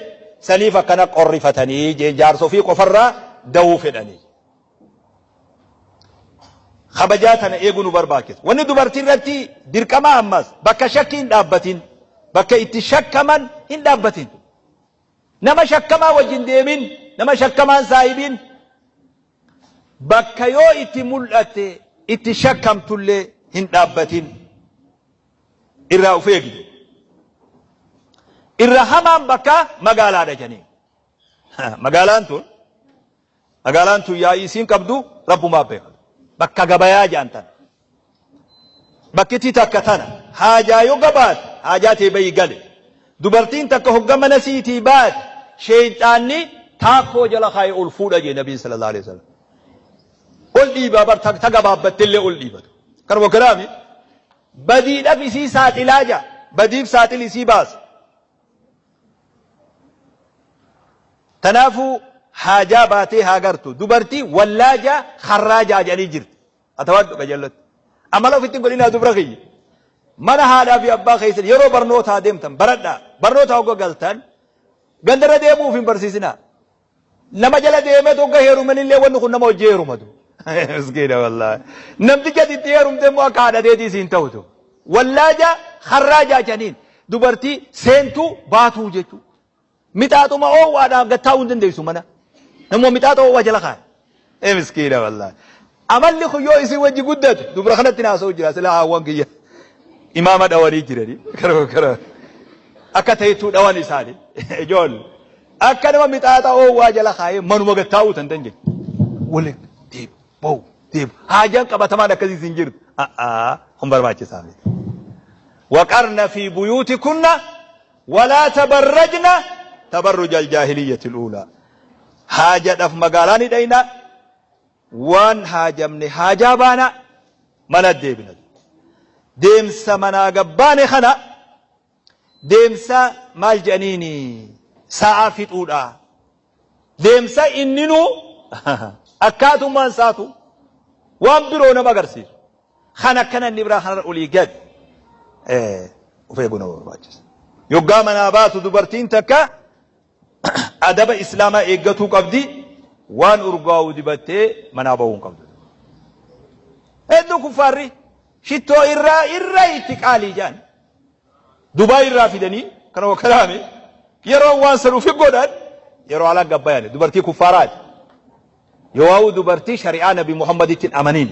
saniif akkana qorrifatanii jeen jaarsa ofii qofarraa dawuu fedhanii. Kabajaa tana eeguu nu barbaachisa. Wanni dubartii irratti dirqama ammas bakka shakkii hin dhaabbatin, bakka itti shakkaman hin dhaabbatin. Nama shakkamaa wajjin deemin, nama shakkamaan saahibiin bakka yoo itti mul'atte itti shakkamtullee hin dhaabbatin. Irraa of eegi jedhe. Irra hamaan bakka magaalaadha jedhanii. Magaalaan tun magaalaan tun yaa'ii isiin qabdu rabbumaa beeka. Bakka gabayaa jedhan tana. Bakkitti takka tana haajaa yoo gabaate haajaa tee bayii gale. Dubartiin takka hogga mana siitii baate sheeyxaanni taakkoo jala kaayee ol fuudha jee nabiin sallallahu alaihi wasallam. Ol dhiibaa bar ta gabaabbattellee ol dhiibatu. Kanuma kanaami badiidhaaf isii saaxilaa jaa badiif saaxil isii baasa. Tanaafuu haajaa baatee haa gartu dubartii wallaajaa harraajaa jedhanii jirti. Atawadhu qajeellotti. Amala ofitti hin godhinaa dubra kiyya. Mana haadhaa fi abbaa keessan yeroo barnootaa deemtan baradhaa. Barnoota hogga galtan gandarra deemuuf hin barsiisinaa. Nama jala deemee hogga heerumanillee wanni kun nama hojii heerumatu. Miskiina wallaahi. Namticha itti heerumte immoo akka haadha teetii siin ta'utu. Wallaaja harraajaa jedhaniin dubartii seentuu baatuu jechuudha. Mixaaxuma oowwaadhaan gad taa'uu hin dandeessu mana. Namuma mixaaxa oowwaa jala kaa'e. Ee miskiina wallaahi. Amalli kun yoo isin wajji guddate dubra kanatti naasa'u jira sila haawwan kiyya imaama dhawanii jirani. Kara kara akka ta'ettuu dhawan isaani ijoollee. Akka nama mixaaxa oowwaa jala kaa'ee manuma gad taa'uu tan dandeenye. Waliin deemu bahu deemu haajaan qabatamaan akkasii isin jirtu. A'aa kun barbaachisaa miti. Waqarna fi buyuutikunna Walaa tabarrajna tabarruja aljaahiliyyati al'uulaa. Haajadhaf magaalaa ni dhayna, waan haajamne haajaa baana, mana deebina. Deemsa manaa gabbaane kana deemsa maal jedhaniini sa'aa fixuudha. Deemsa inninuu akkaatummaan isaatu waan biroo nama agarsiisu. Kan akkana inni biraa kanarra olii gad of eeguu nama barbaachisa. Yoggaa manaa baatu dubartiin takka adaba islaamaa eeggatuu qabdi waan urgaa'u dibattee manaa bahuu hin qabdu. Hedduu kuffaarri shittoo irraa irra itti qaalii jedhan. Dubaay irraa fidanii kana wakkalaame yeroo waan san ufi godhan yeroo ala gabbayani dubartii kuffaaraati. Yoo dubartii shari'aa Nabi Muhammaditti hin amaniin.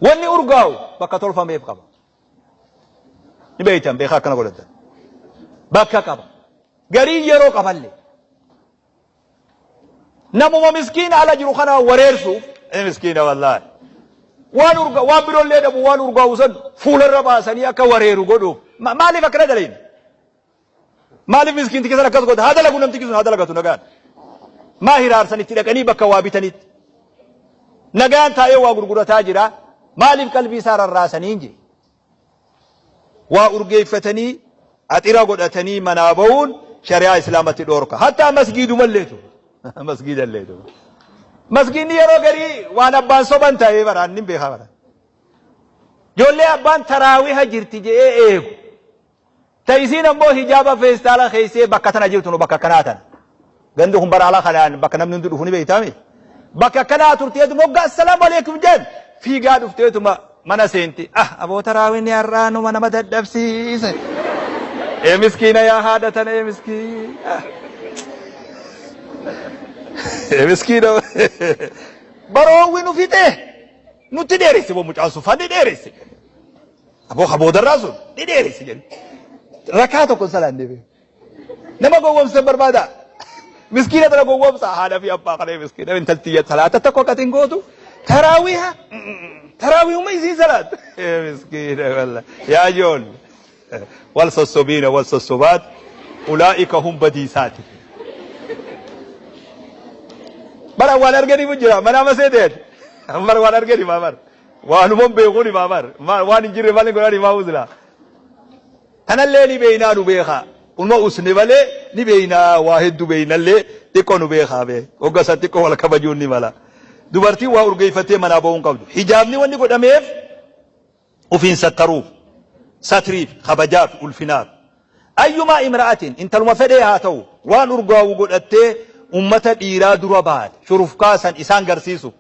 Wanni urgaa'u bakka tolfameef qaba. Ni beektan beekaa akkana godhatan. Bakka qaba. Garii yeroo qaballee. Namuma miskiina ala jiru kana wareersuuf ee miskiina wallaahi. Waan urga waan biroollee dhabu waan urgaa'u san fuularra baasanii akka wareeru godhuuf. Maaliif akkana dalayna? Maaliif miskiinticha san akkas godha? Haa dalagu namtichi sun haa dalagatu nagaan. Maa hiraarsan itti dhaqanii bakka waa bitanitti. Nagaan taa'ee waa gurgurataa jira. Maaliif qalbii isaa rarraasanii hin jee? Waa urgeeffatanii axira godhatanii manaa bahuun shari'aa islaamatti dhoorka. Hattaa masgiidumalleetu. Masgiidalleetu. Masgiidni yeroo garii waan abbaan soban ta'ee baraan ni beekaa bara. Ijoollee abbaan taraawiha jirti je'ee eegu. Ta isiin ammoo hijaaba feestaala keessee bakka tana jirtu nu bakka akkanaa tana. Gandi kun bara ala kanaan bakka namni hundi dhufu ni beektaami. Bakka akkanaa turteetuma hoggaa assalaamu alaikum jedhan fiigaa dhufteetuma mana seenti. Ah aboo taraawinni har'aa numa nama dadhabsiise. Ee miskiina yaa haadha tana ee miskiina. Ee miskiina. Baroowwi nu fixee nutti dheeresse boo mucaan sun fanni dheeresse. Aboo ka boodarraa sun ni dheeresse jedhu. Rakaa tokko hin salaanne bee. Nama gowwoomsan barbaada. Miskiina tana gowwoomsa haadha fi abbaa kana miskiina intalti salaata tokko akka hin gootu. Taraawiha taraawihuma isiin salaat. Miskiina walla yaa ijoollee. Wal sossobiina wal sossobaat ulaa'ika hum badiisaati. Bara waan arganiif jira mana masee ta'e. Bara waan arganiif bara. Waanuma hin beekuun himaa bar. Waan hin jirre malee godhan himaa usla. Tanallee ni beeynaa nu beekaa. Unuma usne malee ni beeynaa waa hedduu beeynallee xiqqoo nu beekaa bee. Hogga san xiqqoo wal kabajuun ni mala. Dubartiin waa urgeeffattee manaa ba'uu hin qabdu. Hijaabni wanni godhameef ofiin sattaruuf, satriif, kabajaaf, ulfinaaf. Ayyumaa imra'atin intaluma fedhee haa ta'u waan urgaa'u godhattee ummata dhiiraa dura baate shurufkaa san isaan garsiisuuf.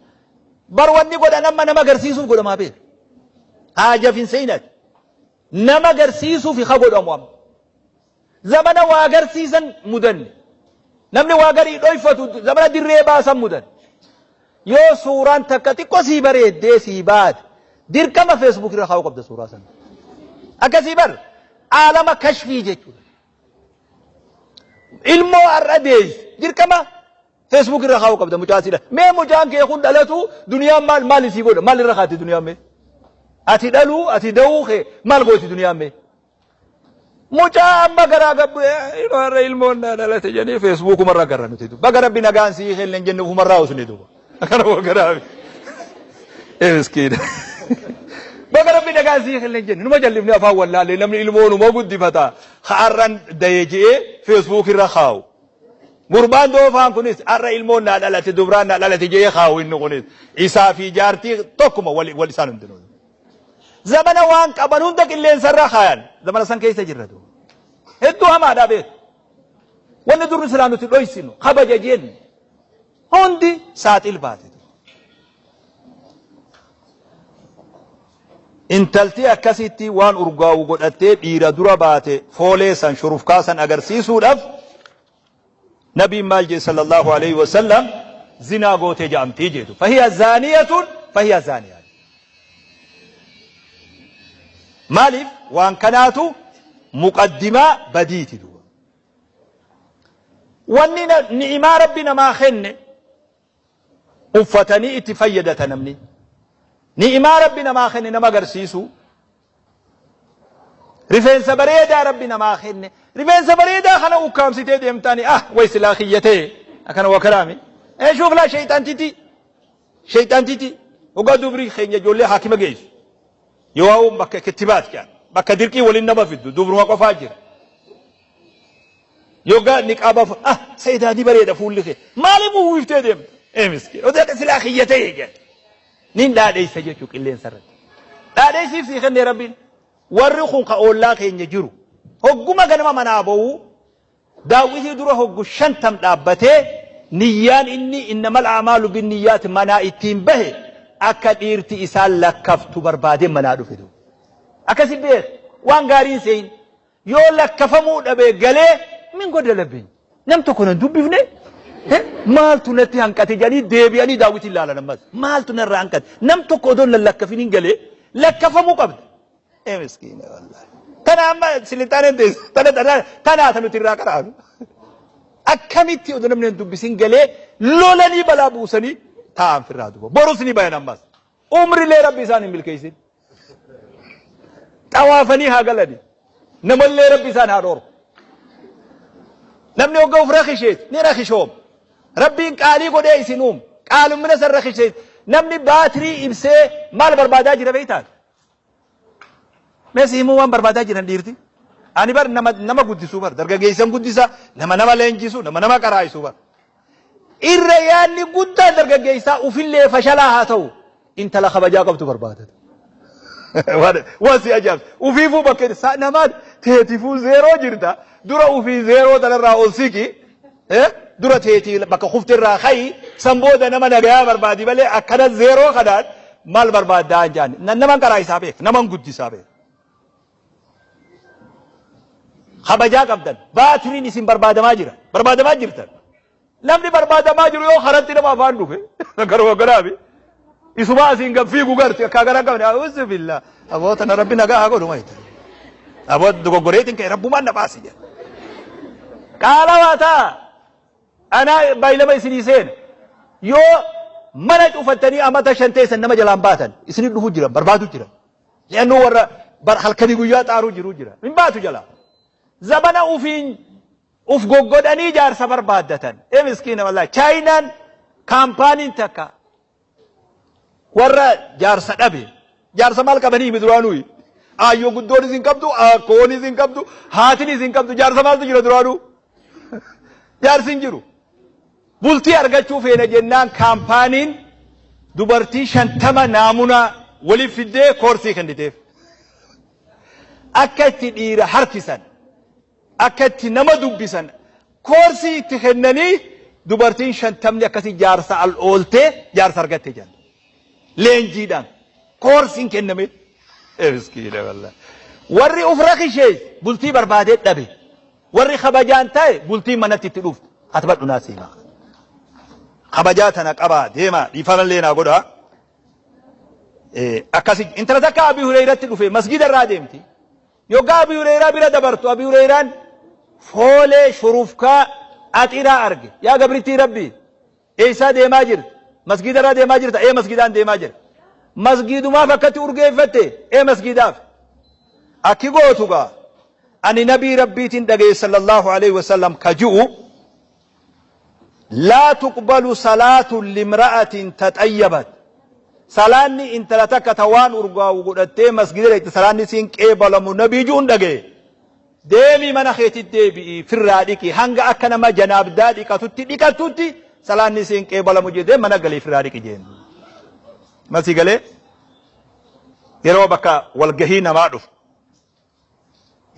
Bar wanni godhan amma nama garsiisuuf godhamaa beeka. Haajaf hin seenati. Nama garsiisuuf ka godhamu amma. Zamana waa garsiisan mudanne. Namni waa garii dhoyfatu zamana dirree baasan mudan. Yoo suuraan takka xiqqoo sii bareeddee sii baate Dirqama Facebook irra kaa'uu qabda suuraa sana. Akkasii bar aalama kashfii jechuudha. Ilmoo har'a deessu dirqama Facebook irra kaa'uu qabda mucaa siidha. Mee mucaan kee kun dhalatu duniyaan maal maal isii godha maal irra kaatti duniyaan mee? Ati dhaluu ati da'uu kee maal gooti duniyaan mee? Mucaa amma garaa gabbu har'a ilmoon naa dhalate jedhanii feesbuukumarra agarra nuti. Baga rabbi nagaan sii kenne hin jenne ofumarraa usne duuba. Akkana garaa. Ee miskiina. Baga rabbi nagaan sii kenne hin jenne numa jallifne afaan wallaalee namni ilmoo numa guddifata. Har'an dayee je'ee feesbuuk irra kaa'u. Gurbaan doofaan kunis har'a ilmoon naa dhalate dubraan naa dhalate je'ee kaa'u inni kunis. Isaa fi jaartii tokkuma wal isaan hundinuu. Zamana waan qaban hunda qilleensarra kaayan. Zamana san keessa jirra duuba. Hedduu hamaadha beeku. Wanni durri silaa nuti dhoysinu kabaja jennu hundi saaxil baate. Intalti akkasitti waan urgaa'u godhattee dhiira dura baate foolee san shurufkaa san agarsiisuudhaaf Nabiin maal jee sallallahu alayhi wa sallam zinaa gootee ja'amtii jeetu. Fahiya zaaniyatun fahiya zaaniya. Maaliif waan kanaatu muqaddimaa badiiti duuba. Wanni ni'imaa rabbi namaa kenne uffatanii itti fayyadata namni. Ni'imaa rabbi namaa kenne nama agarsiisuu. Rifeensa bareedaa rabbi namaa kenne. Rifeensa bareedaa kana ukkaamsitee deemtaani ah way silaa kiyya ta'e akkana waa kalaami. Ee shuuf laa sheeyxaantiti. Sheeyxaantiti. Hoggaa dubrii keenya ijoollee haakima geessu. Yoo hawuun bakka kittibaat jedhan. Bakka dirqii waliin nama fiddu dubruma qofaa jira. Yoggaa niqaaba ah sayidaa ni bareeda fuulli kee. Maaliif uwwiftee deemta? Ee miskiin. Oduu akka silaa kiyya ta'e jedhan. Nin dhaadheessa jechuu qilleensa irratti. Dhaadheessiif sii kennee rabbiin. Warri kun ka oollaa keenya jiru. Hogguma ganama manaa ba'uu daawwitii dura hoggu shantam dhaabbatee niyyaan inni innamal a'maalu binniyyaat manaa ittiin bahe akka dhiirti isaan lakkaftu barbaadee manaa dhufe. Akkasi beek waan gaariin seeyin. Yoo lakkafamuu dhabe galee min godalabbiin. Nam tokko nan dubbifne maaltu natti hanqate jedhanii deebi'anii daawwitiin ilaalan ammas. Maaltu narraa hanqate? Nam tokko odoo nan lakkafin hin galee lakkafamuu qabda. Ee miskiina wallaahi. Tana amma silixaaneen teessu. Tana tana tanaa ta nuti irraa qaraanu. Akkamitti odoo namni hin dubbisin galee lolanii balaa buusanii taa'an firraa duuba. Borus ni bayan ammas. Umrilee rabbi isaan hin milkeessin. Xawaafanii haa galani. Namallee rabbi isaan haa dhoorku. Namni hogga of rakisheet ni rakishoom. Rabbiin qaalii godhee isin uume. Qaalummina san rakisheet. Namni baatirii ibsee maal barbaadaa jira beektaa? Mee si himuu waan barbaadaa jiran dhiirti. Ani bar nama nama guddisuu bar dargaggeessan guddisa nama nama leenjisu nama nama qaraa'isu bar. Irra yaadni guddaan dargaggeessaa ufillee fashalaa haa ta'u intala kabajaa qabdu barbaadata. Waan si ajaa'ibsu. Ufiifuu bakka isaa namaa teetifuu zeeroo jirta. Dura ufii zeeroo tanarraa ol siqi. Dura teetii bakka kufte irraa ka'i. San booda nama nagayaa barbaadi malee akkana zeeroo kanaan maal barbaaddaa hin jaanne. Naman qaraa isaa beeka. Naman guddisaa beeka. Kabajaa qabdan. Baatiriin isin barbaadamaa jira. Barbaadamaa jirtan. Namni barbaadamaa jiru yoo karatti nama afaan dhufe garuu garaabi. Isuma asiin gad fiigu garti akka gara qabne a'uuzu billah. Aboo tana rabbi nagaa haa godhu mayta. Aboo dogoggoreetiin ka'e rabbumaan na baasi jedha. Qaalawaa ta'a. Anaa baay'ilama isinii seena. Yoo mana cufattanii amata shan teessan nama jalaan baatan isinii dhufu jira barbaadu jira. Li'annuu warra bar halkanii guyyaa xaaruu jiru jira. Hin baatu jalaa. Zabana ufiin uf goggodhanii jaarsa barbaaddatan. Ee miskiina wallaahi. Chaayinaan kaampaaniin takka warra jaarsa dhabe. Jaarsa maal qabanii himi duraanuyi. Aayyoo guddoonis hin qabdu, akkoonis hin qabdu, haatinis hin qabdu. Jaarsa maaltu jira duraanuu? Jaarsi hin jiru. Bultii argachuu feena jennaan kaampaaniin dubartii 50 naamunaa waliif fiddee koorsii kenniteef. Akka itti dhiira harkisan, akka itti nama dubbisan koorsii itti kennanii dubartiin shantamni akkasii jaarsa al ooltee jaarsa argatte jedhan. Leenjiidhaan koorsiin kenname. Miskiina wallahi. Warri uf rakishees bultii barbaadee dhabe. Warri kabajaan taa'e bultiin manatti itti dhufte. Katabadhu naa siima. Kabajaa tana qabaa deemaa dhiifamallee naa godhaa. Akkasi intala takka Abi Hureyratti dhufe masgida irraa deemti. Yoggaa Abi Hureyraa bira dabartu Abi Hureyraan foolee shurufkaa axiraa arge. Yaa gabrittii Rabbii eessaa deemaa jirta? Masgida irraa deemaa jirta? Ee masgidaan deemaa jira. Masgidumaaf akkatti urgeeffatte? Ee masgidaaf. Akki gootu gaa ani nabii Rabbiitiin dhagaye sallallahu alaihi wasallam ka ji'u Laa tuqbalu salaatun limra'atin taxayyabat. Salaanni intala takka ta waan urgaawu godhattee masgida dhaqxe salaanni isiin qeebalamu nabii ju'un dhagaye. Deemii mana keetit deebi'i firraa dhiqi hanga akka nama janaabdaa dhiqatutti dhiqattutti salaanni isiin qeebalamu jedhee mana galii firraa dhiqi jeen. Masii galee yeroo bakka walgahii namaa dhufu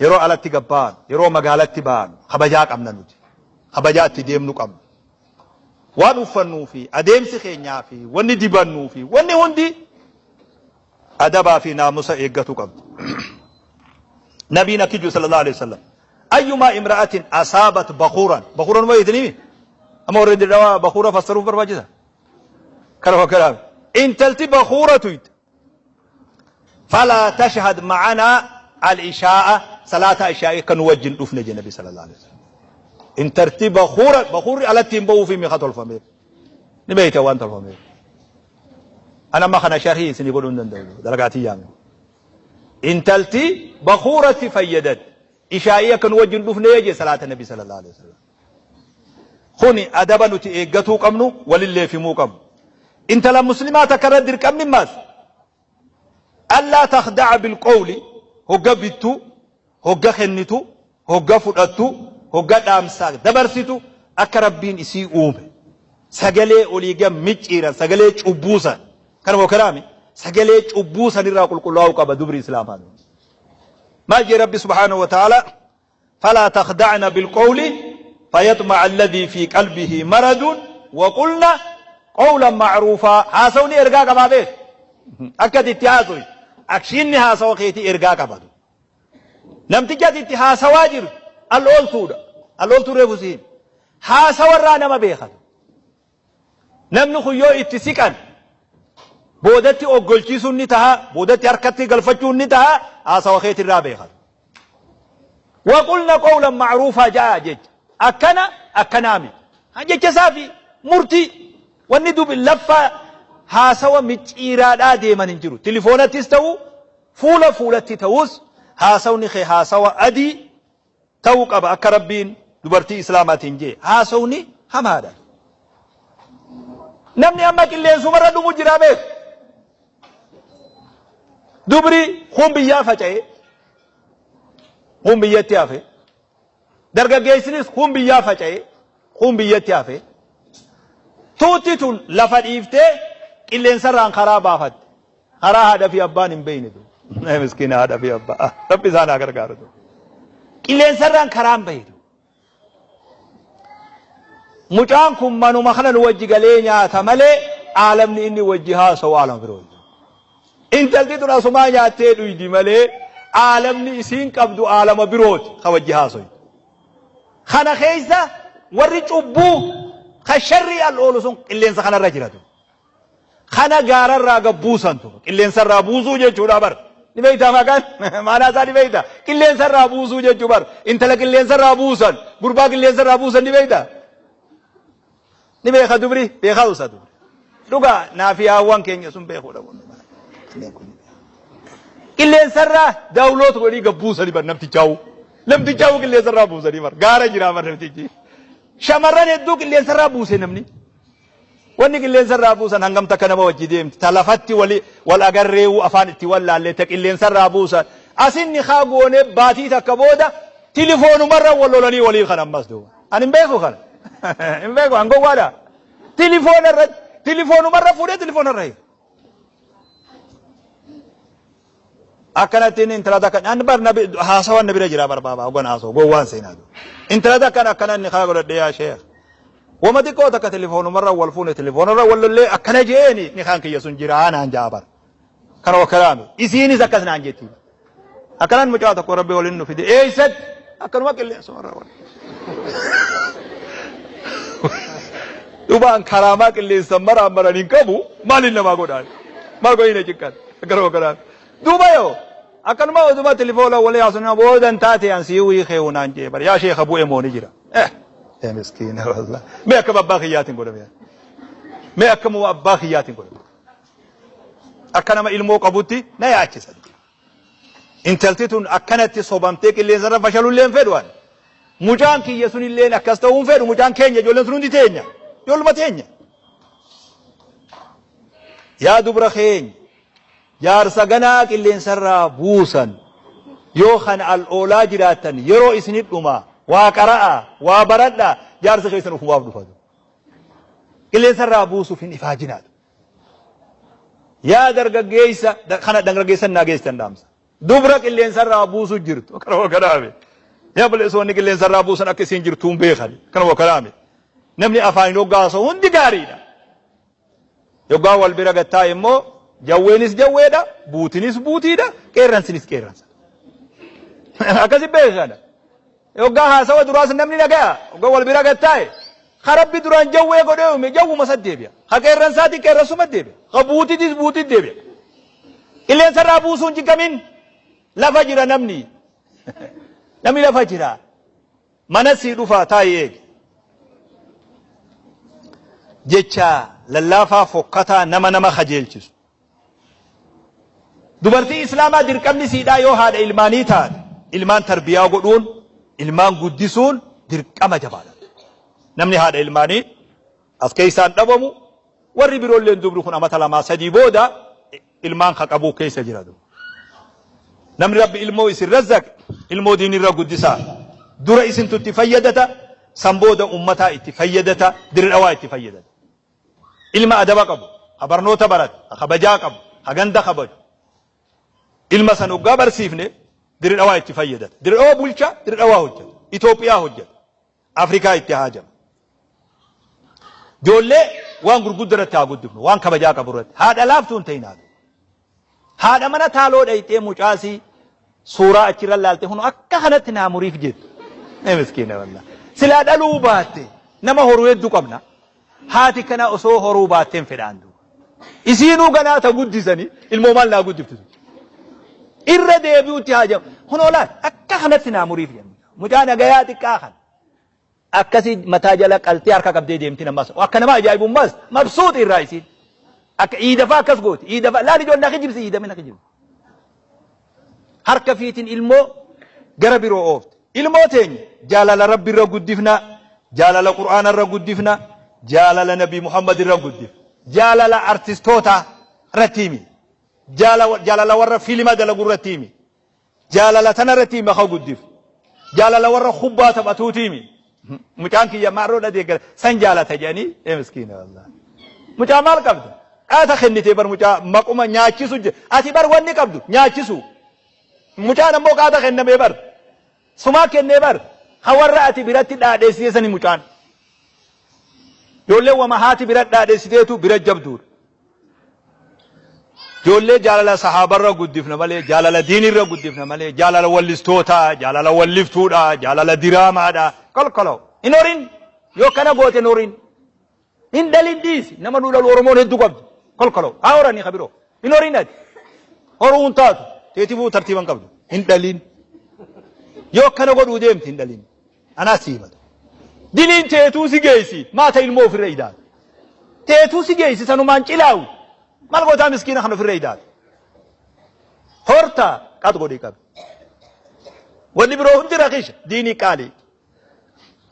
Yeroo alatti gad baanu, yeroo magaalatti baanu kabajaa qabna nuti. Kabajaa itti deemnu qabna. Waan uffannuu fi adeemsi keenyaa fi wanni dibannuu fi wanni hundi adabaa fi naamusa eeggatu qabdi. Nabiin akki jiru sallallahu alaihi wasallam. Ayyumaa imra'atin asaabat bakuuran. Bakuuran ma beektanii? Amma warri dirqama bakuura fassaruuf barbaachisa. Kana fakkaata. Intalti bakuura tuyte. Falaa tashhad ma'anaa al-ishaa'a salaata ishaa'ii akka nu wajjin dhufne jedhe nabi sallallahu alaihi wasallam. Intarti bakuura bakuurri alatti hin ba'uufi mi'a tolfameef. Ni beekta waan tolfameef. Ana amma kana sharhii isinii godhuu hin danda'u dalagaatii yaame. Intalti bakuuratti fayyadatte ishaa'ii akka nu wajjin dhufne jedhe salaata nabi sallallahu alaihi wasallam. Kuni adaba nuti eeggatuu qabnu walilleef himuu qabnu. Intala muslimaa takka irra dirqamni maas allaa takhda'a bilqawli hogga bittu, hogga kennitu, hogga fudhattu, hogga dhaamsa dabarsitu akka Rabbiin isii uume. Sagalee olii gad micciiran, sagalee cubbuu san. Kana moo karaami? Sagalee cubbuu sanirraa qulqullaa'uu qaba dubri islaamaa. Maal jee Rabbi subhaanahu wa ta'ala? Falaa takhda'na bilqowli fayaxma'a alladhii fii qalbihi maradun waqulna qowlan ma'ruufaa. Haasawni ergaa qabaa beek. Akka ati itti haasoytu akshiinni haasawa keetii ergaa qaba. Namtichi ati itti haasawaa jirtu al'ooltuudha. Al'ooltuu reefu siin. Haasawarraa nama beekatu. Namni kun yoo itti siqan boodatti oggolchiisuun ni taha, boodatti harkatti galfachuun ni taha, haasawa keetirraa beekan. Waqulna qawlan ma'ruufaa ja'a jecha. Akkana akkanaa miti. Jecha isaa fi murtii wanni dubi laffa haasawa micciiraadhaa deeman hin jiru. Tilifoonattis ta'u fuula fuulatti ta'us haasawni kee haasawa adii ta'uu qaba akka Rabbiin dubartii Islaamaatiin jee haasawni hamaadha. Namni amma qilleensumarra dhumu jira beeku. Dubri kun biyyaa faca'e kun biyyatti hafe. Dargaggeessinis kun biyyaa faca'e kun biyyatti hafe. Tuutti tun lafa dhiiftee qilleensarraan karaa baafatte. Karaa haadha fi abbaan hin beeyne du. Miskiina haadha fi abbaa. Rabbi isaan haa gargaaru. Qilleensarraan karaan bahe du. Mucaan kun manuma kana nu wajji galee nyaata malee aalamni inni wajji haasa'u aalama biroo hin jiru. Intalti tun asumaa nyaattee dhuydi malee aalamni isiin qabdu aalama birooti ka wajji haasoytu. Kana keessa warri cubbuu ka sharrii al oolu sun qilleensa kanarra jiratu. Kana gaararraa gad buusantu. Qilleensarraa buusuu jechuudha bar. Ni beektaa maqaan? Maanaa isaa ni beektaa? Qilleensarraa buusuu jechuu bar. Intala qilleensarraa buusan, gurbaa qilleensarraa buusan ni beektaa? Ni beeka dubri? Beekaa usa dubri. Dhugaa naafi haawwan keenya sun beekuudha. Qilleensarraa daawuloot godhii gad buusanii bar namtichaa'u. Namtichaa'u qilleensarraa buusanii bar. Gaara jiraa bar namtichi. Shamarran hedduu qilleensarraa buuse namni. Wanni qilleensa irraa buusan hangam takka nama wajji deemti. Ta lafatti wali wal agarreewu afaan itti wallaalle ta qilleensa irraa buusan. Asin nikaa goone baatii takka booda tilifoonumarra wal lolanii walii kan ammas duuba. Ani hin beeku kana. Hin beeku an gowwaadha. Tilifoona irra tilifoonumarra fuudhee tilifoona irra hiika. Akkanatti inni intala takka an bar nabi haasawan na bira jira bar baabaa hogan haasawu gowwaan seenaa jiru. Intala takkan akkana inni kaa godhadhe yaa sheekh. Wama xiqqoo takka telefoonumarra wal fuune telefoonorra wal lollee akkana jeeni ni kaan kiyya sun jira naan ja'a bar. Kana wakkalaame isiinis akkas naan jetti. Akkanaan mucaa tokko rabbi waliin nu fide eessatti akkanuma qilleensumarra wal. Dhubaan karaamaa qilleensa maraan maran hin qabu maaliin namaa godhaan maal godhina cinqan. Garuu kanaan. Duuba yoo akkanuma oduma telefoona walii haasofna boodan taate an sii wii kee naan jee bar yaa sheekha bu'e moo ni jira. Eh eh miskiina wallah. Mee akkam abbaa kiyyaatiin godhame. Mee akkam abbaa kiyyaatiin godhame. Akka nama ilmoo qabutti na yaachisa. Intalti tun akkanatti sobamtee qilleensarra fashalullee hin fedhu ani. Mucaan kiyya sunilleen akkas ta'uu hin fedhu. Mucaan keenya ijoolleen sun hundi teenya. Ijoolluma teenya. Yaa dubra keenya jaarsa ganaa qilleensarraa buusan yoo kan al oolaa jiraattan yeroo isinit dhuma waa qara'a waa baradha jaarsa keessan ofumaaf dhufatu. Qilleensarraa buusuuf hin ifaajinaatu. Yaa dargaggeessa kana dargaggeessan naa geessitan dhaamsa. Dubra qilleensarraa buusu jirtu. Kana wakalaame. Yaa balleessoonni qilleensarraa buusan akka isiin jirtuun beekan. Kana wakalaame. Namni afaan hoggaasa hundi gaariidha. Yoggaa wal bira gattaa immoo jawweenis jawweedha, buutinis buutiidha, qeerransinis qeerransa. Akkasi beekana. Yoggaa haasawa duraas namni dhagaya. Yoggaa wal bira gattaa'e. Ka Rabbi duraan jawwee godhee uume jawwuma san deebi'a. Ka qeerransaati qeerransuma deebi'a. Ka buutitis buutit deebi'a. Qilleensarraa buusuun cinqamin lafa jira namni. Namni lafa jira. Mana sii dhufaa taa'i eegi. Jecha lallaafaa fokkataa nama nama kajeelchisu. Dubartii Islaamaa dirqamni siidhaa yoo haadha ilmaanii taate ilmaan tarbiyaa godhuun ilmaan guddisuun dirqama jabaadha. Namni haadha ilmaanii as keessaan dhabamu warri biroolleen dubri kun amata lamaa sadii booda ilmaan ka qabuu keessa jira. Namni Rabbi ilmoo isin razzaqe ilmoo diinirra guddisaa. Dura isintu itti fayyadata san booda ummataa itti fayyadata dirri dhawaa itti fayyadata. Ilma adaba qabu, ka barnoota barate, ka kabajaa qabu, ka ganda kabaju. Ilma san hoggaa barsiifne dirri dhawaa itti fayyadata. Dirri dhawaa bulcha, dirri dhawaa hojjeta. Itoophiyaa hojjeta. Afrikaa itti haajama. Ijoollee waan gurguddaa irratti haa guddifnu, waan kabajaa qabu irratti. Haadha laaftuu hin ta'in haadha. Haadha mana taaloo dhayxee mucaasii suuraa achirra laalte kun akka kanatti naa muriif jettu. Ee miskiina wallah. Silaa dhaluu baatte nama horuu hedduu qabna. Haati kana osoo horuu baatteen fedhaan duuba. Isiinuu ganaa ta guddisanii ilmoo maal naa guddiftu. Irra deebi'utti haajama. Kunoo laal akka kanatti naa muriif jennu. Mucaa nagayaa xiqqaa kana. Akkasi mataa jala qaltee harka qabdee deemti namas. Akka nama ajaa'ibummaas mabsuuxi irraa isiin. Akka iidafaa akkas gooti. Iidafaa laal ijoollee na kijibsi iidame na kijibsi. Harka fiitiin ilmoo gara biroo oofte. Ilmoo teenya jaalala Rabbi irra guddifna, jaalala Qur'aana irra guddifna, jaalala Nabi Muhammad irra guddifna. Jaalala artistoota irratti himi. Jaalala warra fiilima dalagu irratti himi. Jaalala tana irratti himi akka guddifnu. Jaalala warra kubbaa taphatuuti himi. Mucaan kiyya maarroo deeggara san jaalata jedhanii ee miskiina wallah. Mucaa maal qabda? Qaata kennitee bar mucaa maquma nyaachisu jira. Ati bar wanni qabdu nyaachisu. Mucaan ammoo qaata kennamee bar. Sumaa kennee bar. Ha warra ati biratti dhaadheessitee sani mucaan. Ijoolleen wama haati bira dhaadheessiteetu bira jabduudha. Ijoollee jaalala sahaabarra guddifna malee, jaalala diinirra guddifna malee, jaalala wallistootaa, jaalala walliftuudha, jaalala diraamaadha. Kolkoloo. Hin horin. Yoo kana goote hin horin. Hin dhalin dhiisi. Nama nu dhalu Oromoon hedduu qabdi. Kolkoloo. Haa horanii ka biroo. Hin horin ati. Horuu hin taatu. Teetifuu tartiiba hin qabdu. Hin dhalin. Yoo akkana godhuu deemti hin dhalin. Anaa si himata. Diliin teetuu si geessi. Maata ilmoo ofirra idaata. Teetuu si geessi sanumaan cilaawu. Maal gootaa miskiina kan ofirra idaata. Horta qax godhii qabi. Wanni biroo hundi rakisha. Diinii qaalii.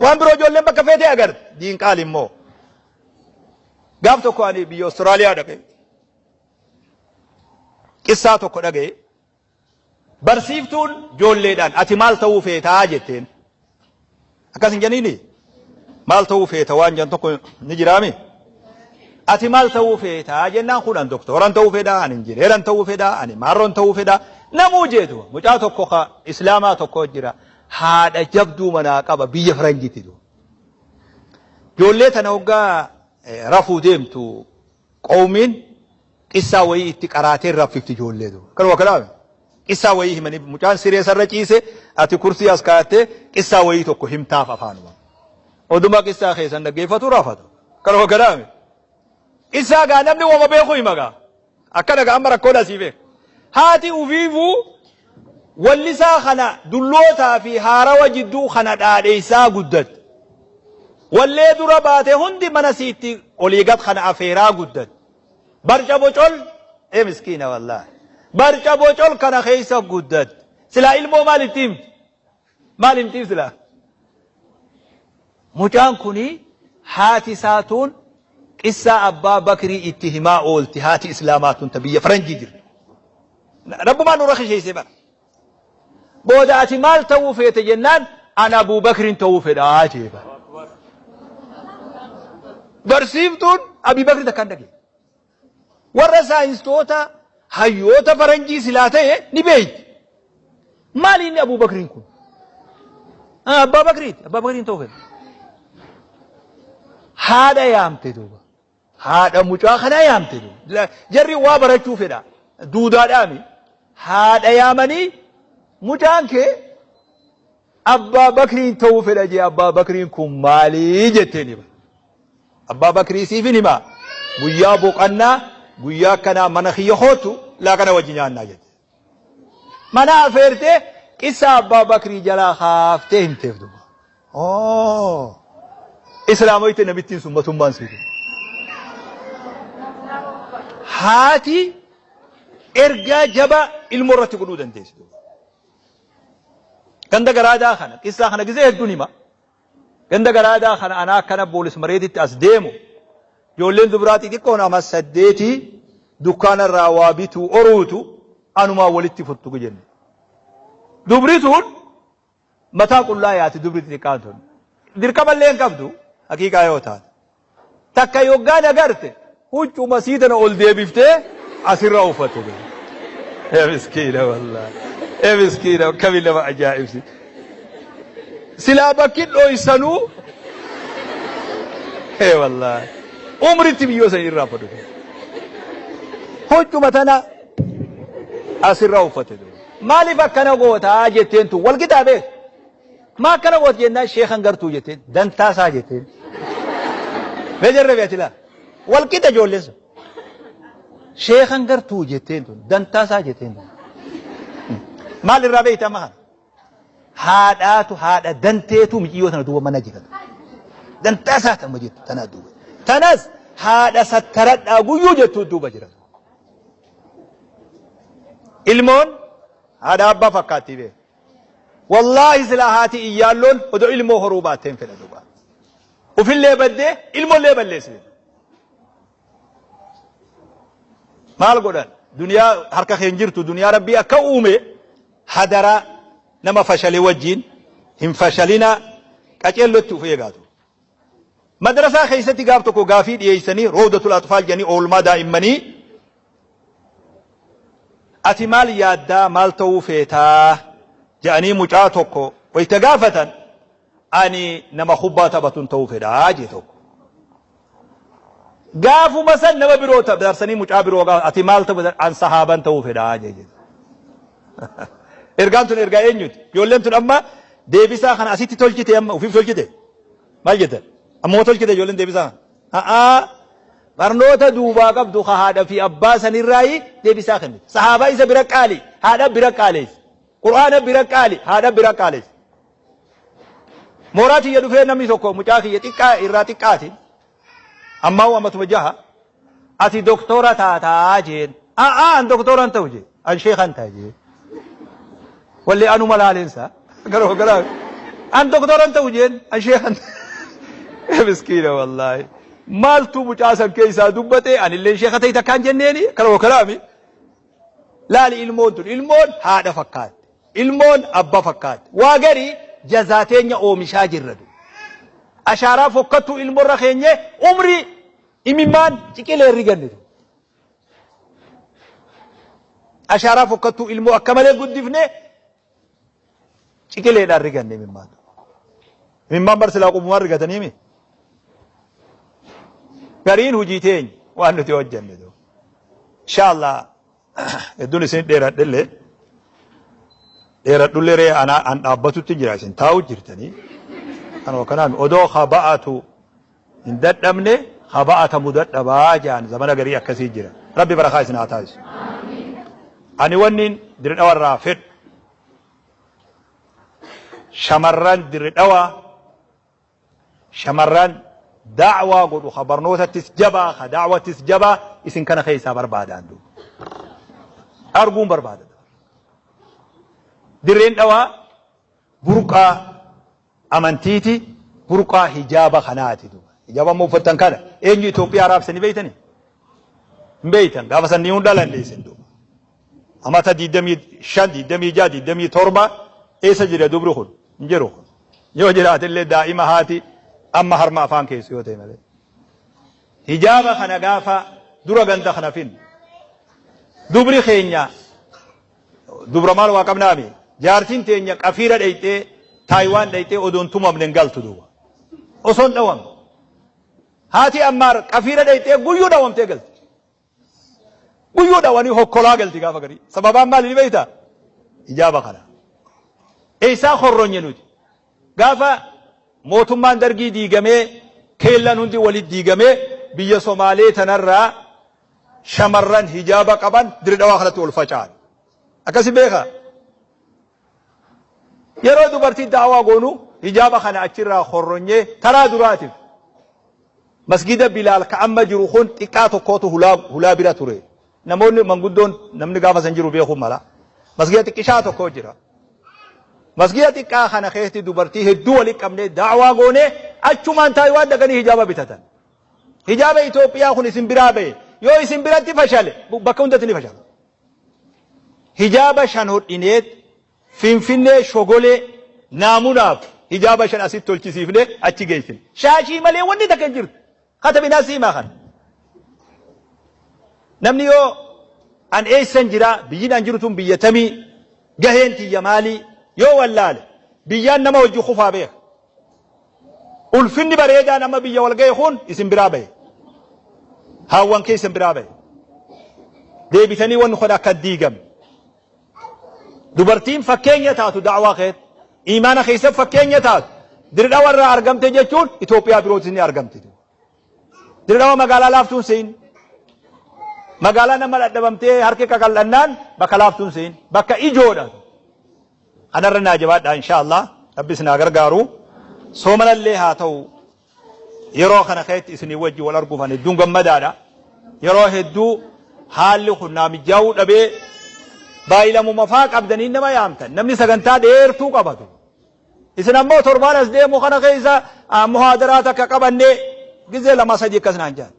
Waan biroo ijoolleen bakka feetee agarte. Diin qaali immoo. Gaaf tokko ani biyya Austraaliyaa dhaqe. Qissaa tokko dhaga'e. Barsiiftuun ijoolleedhaan ati maal ta'uu feetaa jetteen. Akkas hin jenniini? Maal ta'uu feeta waan jedhan tokko ni jiraami? Ati maal ta'uu feetaa jennaan kun an doktooran ta'uu fedhaa, ani injineeran ta'uu fedhaa, ani maarroon ta'uu fedhaa. Namuu jeetu mucaa tokko ka islaamaa tokko jira. Haadha jabduu manaa qaba biyya faranjitti. Ijoollee tana hoggaa rafuu deemtu qawmiin qissaa wayii itti qaraatee raffifti ijoollee duuba. Kanuma kanaaf qissaa wayii himanii mucaan siree sarra ciise ati kursii as kaa'attee qissaa wayii tokko himtaaf afaanuma. Oduma qissaa keessan dhaggeeffatu rafatu. Kanuma kanaaf qissaa gaa namni wama beeku hima gaa. Akkana gaa amma rakkoon asii beeku. Haati ufiifuu wallisaa kana dullootaa fi haarawa jidduu kana dhaadheessaa guddatte. Wallee dura baate hundi mana siitti olii gad kana afeeraa guddatte. Barca bocol ee miskiina wallaahi. Barca bocol kana keessa guddatte. Silaa ilmoo maal itti himti? Maal himtiif silaa? Mucaan kuni haati isaa tun qissaa Abbaa Bakrii itti himaa oolti haati Islaamaa tun ta biyya faranjii jirtu. Rabbumaan nurra kisheessee bara. Booda ati maal ta'uu feete jennaan ana Abuu Bakriin ta'uu fedhaa jee bara. Barsiiftuun Abii Bakri takkaan dhagee. Warra saayinstoota hayyoota faranjii silaa ta'e ni beeyti. Maali inni Abuu Bakriin kun? Abbaa Bakriiti. Abbaa Bakriin ta'uu fedha. Haadha yaamte duuba. Haadha mucaa kanaa yaamte duuba. Jarri waa barachuu fedha. Duudaadhaami. Haadha yaamanii mucaan kee Abbaa Bakriin ta'uu fedha jee Abbaa Bakriin kun maalii jetteen hima. Abbaa Bakrii siifin hima guyyaa boqannaa guyyaa akkanaa mana kiyya kootu laaqana wajji nyaannaa jette. Mana afeertee qissaa Abbaa Bakrii jalaa kaaftee himteef duuba. Oo! Islaamoyte namittiin sun matummaan siif. Haati ergaa jabaa ilmoo irratti godhuu dandeessi. Ganda garaadaa kana qissaa kana gizee hedduun hima. Ganda garaadaa kana anaa akkana boolis mareetitti as deemu ijoolleen dubraa xixiqqoon ama saddeetii dukkaana irraa waa bituu oruutu anumaa walitti futtu jenne. Dubri tun mataa qullaa yaati dubri xixiqqaan tun. Dirqama illee hin qabdu haqiiqaa yoo taate. Takka yoggaa na garte huccuma sii tana ol deebiftee asirra uffatte. Ee miskiina wallaahi. Ee miskiina akkamiin nama ajaa'ibsi. Silaa bakki dhoysanuu ee wallaahi. Umritti biyyoo san irraa fudhatu. Huccuma tana asirra uffatte. Maaliif akkana gootaa jetteen tun wal qixaa beek. Maa akkana goota jennaan sheekan gartuu jetteen dantaa isaa jetteen. Mee jarre beeti laa. Wal qixa ijoolleen sun. Sheekan gartuu jetteen tun dantaa isaa jetteen tun. Maal irraa beekta amma kana? Haadhaatu haadha danteetu miciyyoo tana duuba mana jiratu. Dantaa isaa tanuma jettu tanaa duuba. Tanas haadha sattaradhaa guyyuu jettuu duuba jiratu. Ilmoon haadha abbaa fakkaattii beeku. Wallaahi silaa haati iyyaalloon odoo ilmoo horuu baatteen fedha duuba. Ufillee baddee ilmoollee balleessite. Maal godhan? Duniyaa harka keen jirtu duniyaa rabbii akka uume hadaraa nama fashale wajjiin hin fashalina qaceellotti uf eegaatu. Madrasaa keessatti gaaf tokko gaafii dhiyeessanii roowdatul atfaal jedhanii oolmaa daa'immanii ati maal yaaddaa maal ta'uu feetaa jedhanii mucaa tokko wayita gaafatan ani nama kubbaa taphatun ta'uu fedhaa jee tokko. Gaafuma san nama biroo dabarsanii mucaa biroo gaafa ati maal ta'uu an sahaaban ta'uu fedhaa jee jedhe. Ergaan tun ergaa eenyuti? Ijoolleen tun amma deebisaa kana asitti tolchite amma ofiif tolchite. Maal jettan? Ammoo tolchite ijoolleen deebisaa kana. A'aa barnoota duubaa qabdu ka haadha fi abbaa sanirraayi deebisaa kennite. Sahaabaa isa bira qaali, haadha bira qaaleessi. Qur'aana bira qaali, haadha bira qaaleessi. Mooraa tiyya dhufee namni tokko mucaa kiyya xiqqaa irraa xiqqaati. Ammaa ammatuma jaha. Ati doktora taataa jeen. A'aa an doktora hin ta'u jee. An sheekan ta'a jee. Walli anuma laaleensa. Garuu gara an doktora hin ta'u jeen. An sheekan ta'a. Miskiina wallaahi. Maaltu mucaa san keessaa dubbate anillee sheeka ta'e takkaan jenneeni karoo karaami. Laali ilmoon tun ilmoon haadha fakkaatti. Ilmoon abba fakkaatti. Waa garii jazaa teenya oomishaa jirra du. Ashaaraa fokkattuu ilmorra keenyee umrii imimmaan ciqilee riganne du. Ashaaraa fokkattuu ilmoo akka malee guddifne ciqileedhaan riganne imimmaan. Imimmaan bar silaa qubumaan rigatanii mi? Gariin hojii teenya waan nuti hojjenne du. Inshallah hedduun isin dheeradhellee dheeradhullee ree ana an dhaabbatutti jira isin taa'u jirtanii kanuma kanaan odoo haba'atu hin dadhabne haba'atamu dadhabaa jaan zamana garii akkasii jira rabbi barakaa isin haa taasisu. Ani wannin Dirre Dhawa irraa fedhu shamarran Dirre Dhawaa shamarran da'waa godhu ka barnootattis jabaa ka da'wattis jabaa isin kana keessaa barbaadaan duuba. Arguun barbaada. Dirreen Dhawaa burqaa amantiiti burqaa hijaaba kanaati duuba. Hijaaba amma uffattan kana eenyu Itoophiyaa raabse ni beeytani? Hin beeytan gaafa san ni hin dhalanne isin duuba. Amata 25, 26, 27 eessa jira dubri kun? Hin jiru kun. Yoo jiraate illee daa'ima haati amma harma afaan keessu yoo ta'e malee. Hijaaba kana gaafa dura ganda kana finne. Dubri keenya Dubra maal waa qabnaami? Jaartiin teenya qafiira dheyxee Taayiwaan dheyxee odoon tumamne hin galtu duuba. Osoo hin dhawamne. Haati Ammaar qafiira dheyxee guyyuu dhawamtee galti. Guyyuu dhawanii hokkolaa galti gaafa garii. Sababaan maali ni beektaa? Hijaaba kana. Eessaa horronye nuti? Gaafa mootummaan dargii diigamee keellan hundi walitti diigamee biyya Somaalee tanarraa shamarran hijaaba qaban Dirre Dhawaa kanatti ol faca'an. Akkasi beekaa. Yeroo dubartii da'awaa goonu hijaaba kana achirraa horronyee taraa duraatiif masgida Bilaal ka amma jiru kun xiqqaa tokkootu hulaa hulaa bira ture. Namoonni manguddoon namni gaafa san jiru beekuu mala. Masgida xiqqishaa tokko jira. Masgida xiqqaa kana keessatti dubartii hedduu walitti qabnee da'awaa goonee achumaan taayiwaan dhaqanii hijaaba bitatan. Hijaaba Itoophiyaa kun isin biraa bahe yoo isin biratti fashale bakka hundatti ni fashala. Hijaaba shan hodhineet Finfinnee Shogolee naamunaaf hijaaba shan asitti tolchisiifne achi geessine. Shaashii malee wanni takka hin jirtu. Katabinaa siimaa kana. Namni yoo an eessan jira biyyin an jiru tun biyya tamii gaheen tiyya maalii yoo wallaale biyyaan nama wajji kufaa beeka. Ulfinni bareedaan amma biyya wal gahe kun isin biraa bahe. Haawwan keessan biraa bahe. Deebitanii wanni kun akka hin diigamne. Dubartiin fakkeenya taatu da'waa keessatti, imaana keessatti fakkeenya taatu, Dirre Dhawaa irraa argamte jechuun Itoophiyaa birootis ni argamti. Dirre Dhawaa magaalaa laaftuun se'in. Magaalaa nama dhadhabamtee harki qaqal'annaan bakka laaftuun se'in. Bakka ijoodha. Kanarra naa jabaadhaa inshaa Allah. Rabbi isin haa gargaaru. Soomanallee haa ta'u yeroo kana keessatti isinii wajji wal arguuf ani hedduun gammadaadha. Yeroo hedduu haalli kun naa mijaa'uu dhabee baay'ilamuma faa qabdanii nama yaamtan. Namni sagantaa dheertuu qabatu. Isin ammoo torbaan as deemu kana keessa muhaadaraa takka qabannee gizee lama sadii akkas naan jedhan.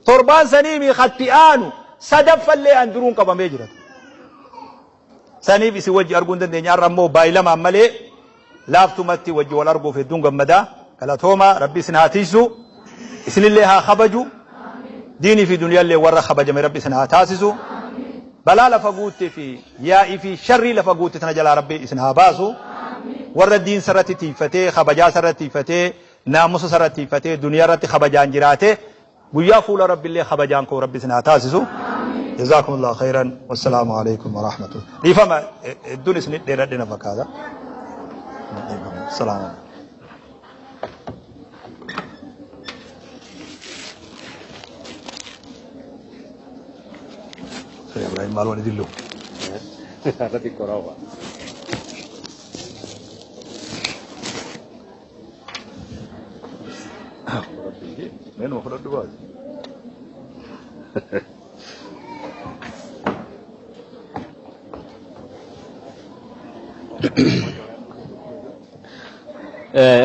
Torbaan saniimi katti aanu sadaffallee an duruun qabamee jira. Saniif isin wajji arguu hin dandeenye har'a ammoo baay'ilamaan malee laaftumatti wajji wal arguuf hedduun gammadaa. Galatooma rabbi isin haa tiisu isinillee haa kabaju diinii fi duniyaallee warra kabajame rabbi isin haa taasisu. Balaa lafa guutte fi yaa'ii fi sharrii lafa guutte tana jalaa rabbi isin haa baasu. Warra diinsa irratti tiifatee kabajaa irratti tiifatee naamusa isa irratti tiifatee duniyaa irratti kabajaan jiraate guyyaa fuula rabbillee kabajaan koo rabbi isin haa taasisu. Jazaakumullahu khayran wassalaamu alaikum warahmatullah. Dhiifama hedduun isin dheeradhe na fakkaata. Salaamu alaikum. Ibrahim maal wani dillu. Irra xiqqoo raawwa. Meenuma fudhadhu baasi.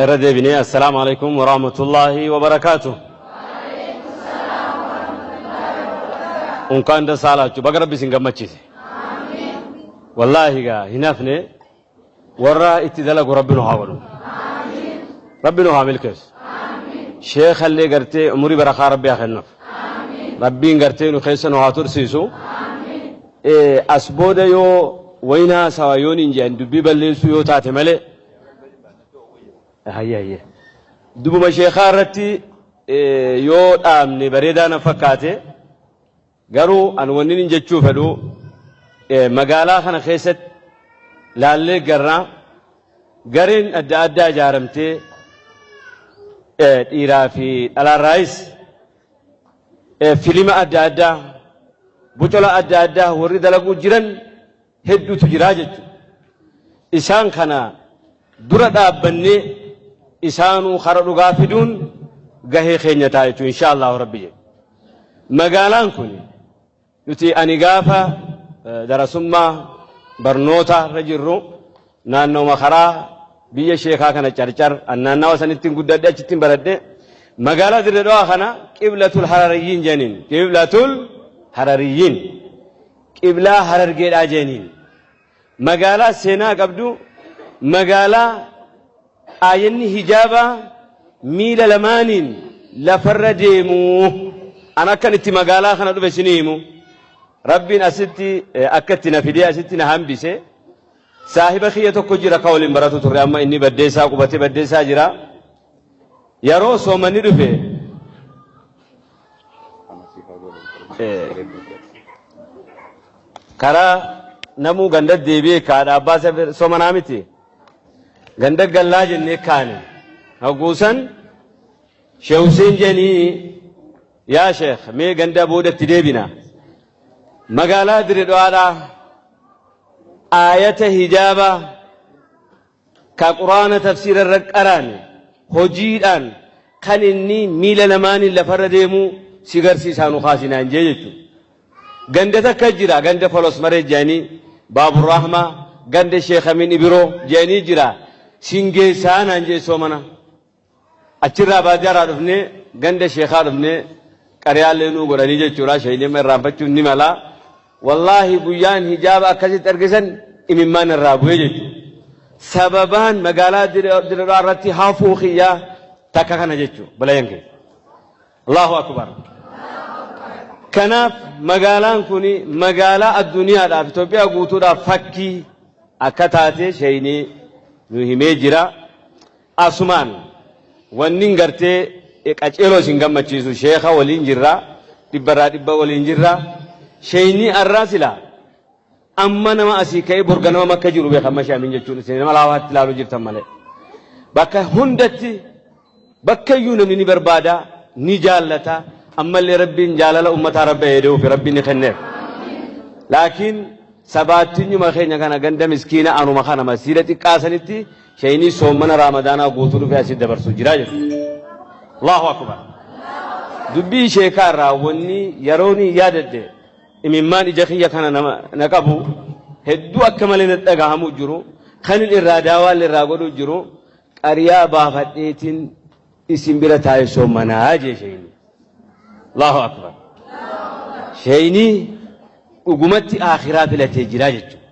Irra deebinee assalaamu alaikum warahmatullaahi wabarakaatu. Unkaan dasaalaachuu baga rabbi isin gammachiise. Wallaahi gaa hin hafne Warra itti dalagu Rabbi nu haa godhu. Rabbi nu haa milkeessu. Sheekhallee gartee umurii barakaa Rabbi haa kennuuf. Rabbiin gartee nu keessa nu haa tursiisu. As booda yoo wayna haasawa yoon hin jedhan dubbii balleessuu yoo taate malee. Hayyee hayyee. Dubuma sheekaa irratti yoo dhaabne bareedaa na fakkaate. Garuu an wannin jechuu fedhu magaalaa kana keessatti laallee garra gareen adda addaa ijaaramtee dhiiraa fi dhalaarraayis filima adda addaa Bocola adda addaa warri dalaguu jiran hedduutu jira jechuudha. Isaan kana dura dhaabbannee isaanuu kara dhugaa fiduun gahee keenya ta'a jechuudha insha Allahu rabbi jedhe. Magaalaan kun nuti ani gaafa darasummaa barnoota irra jirru naannooma karaa biyya sheekaa kana carcar an naannawa sanittiin guddadhe achittiin baradhe magaalaa Dirree Dhawaa kana qiblatul harariyyiin jedhaniin qiblatul harariyyiin qiblaa harargeedhaa jedhaniin magaalaa seenaa qabdu magaalaa aayanni hijaabaa miila lamaaniin lafarra deemu an akkan itti magaalaa kana dhufe isinii himu rabbiin asitti akka itti na fidee asitti na hambise saahiba kiyya tokko jira ka waliin baratu turre amma inni baddeessaa qubatee baddeessaa jira yeroo soomanni dhufe karaa namuu ganda deebi'ee kaadha abbaa soomanaa miti ganda gallaa jennee kaane haguusan Sheekh Hussein jedhanii yaa Sheekh mee ganda boodatti deebina magaalaa Dirre Dhawaadhaa aayata hijaabaa ka quraana tafsiira irra qaraane hojiidhaan kan inni miila lamaaniin lafarra deemu si garsiisaa nu kaasinaan jee jechuudha. Ganda takka jira ganda folos maree jedhanii Baabur Rahmaa ganda Sheekh Amin Ibiroo jedhanii jira singeessaa naan jee soomana. Achirraa baadiyyaarraa dhufnee ganda sheekaa dhufnee qariyaallee nuu godhanii jechuudha. Sheeyni amma irraanfachuun ni mala. Wallaahi guyyaan hijaaba akkasitti argisan imimmaan irraa bu'ee jechuudha. Sababaan magaalaa Dirredhaa irratti hafuu kiyyaa takka kana jechuudha. Balayan kee. Allahu akbar. Kanaaf magaalaan kun magaalaa addunyaadhaaf Itoophiyaa guutuudhaaf fakkii akka taate sheeyni nu himee jira. Asumaan wannin gartee qaceeloo isin gammachiisu sheekha waliin jirra dhibbarraa dhibba waliin jirra sheeyni arraa sila amma nama asii ka'ee bor ganama makka jiru beeka amma shaamin jechuun isin nama laawaatti ilaaluu jirtan malee bakka hundatti bakka iyyuu namni ni barbaada ni jaallata ammallee rabbiin jaalala ummataa rabba eedeuufi rabbiin ni kenneef laakiin sabaattinyuma keenya kana ganda miskiina anuma kana masiida xiqqaa sanitti Sheeynii soommana Raamadaanaa guutuu dhufee asitti dabarsu jira jechuudha. Allahu akbar. Dubbii sheekaa irraa wanni yeroon yaadadhe imimmaan ija kiyya kana na qabu hedduu akka malee na dhagahamuu jiru kan irraa daawaallee irraa godhuu jiru qariyaa baafadheetiin isin bira taa'ee soommanaa jee sheeyni. Allahu akbar. Sheeyni dhugumatti aakhiraa filatee jira jechuudha.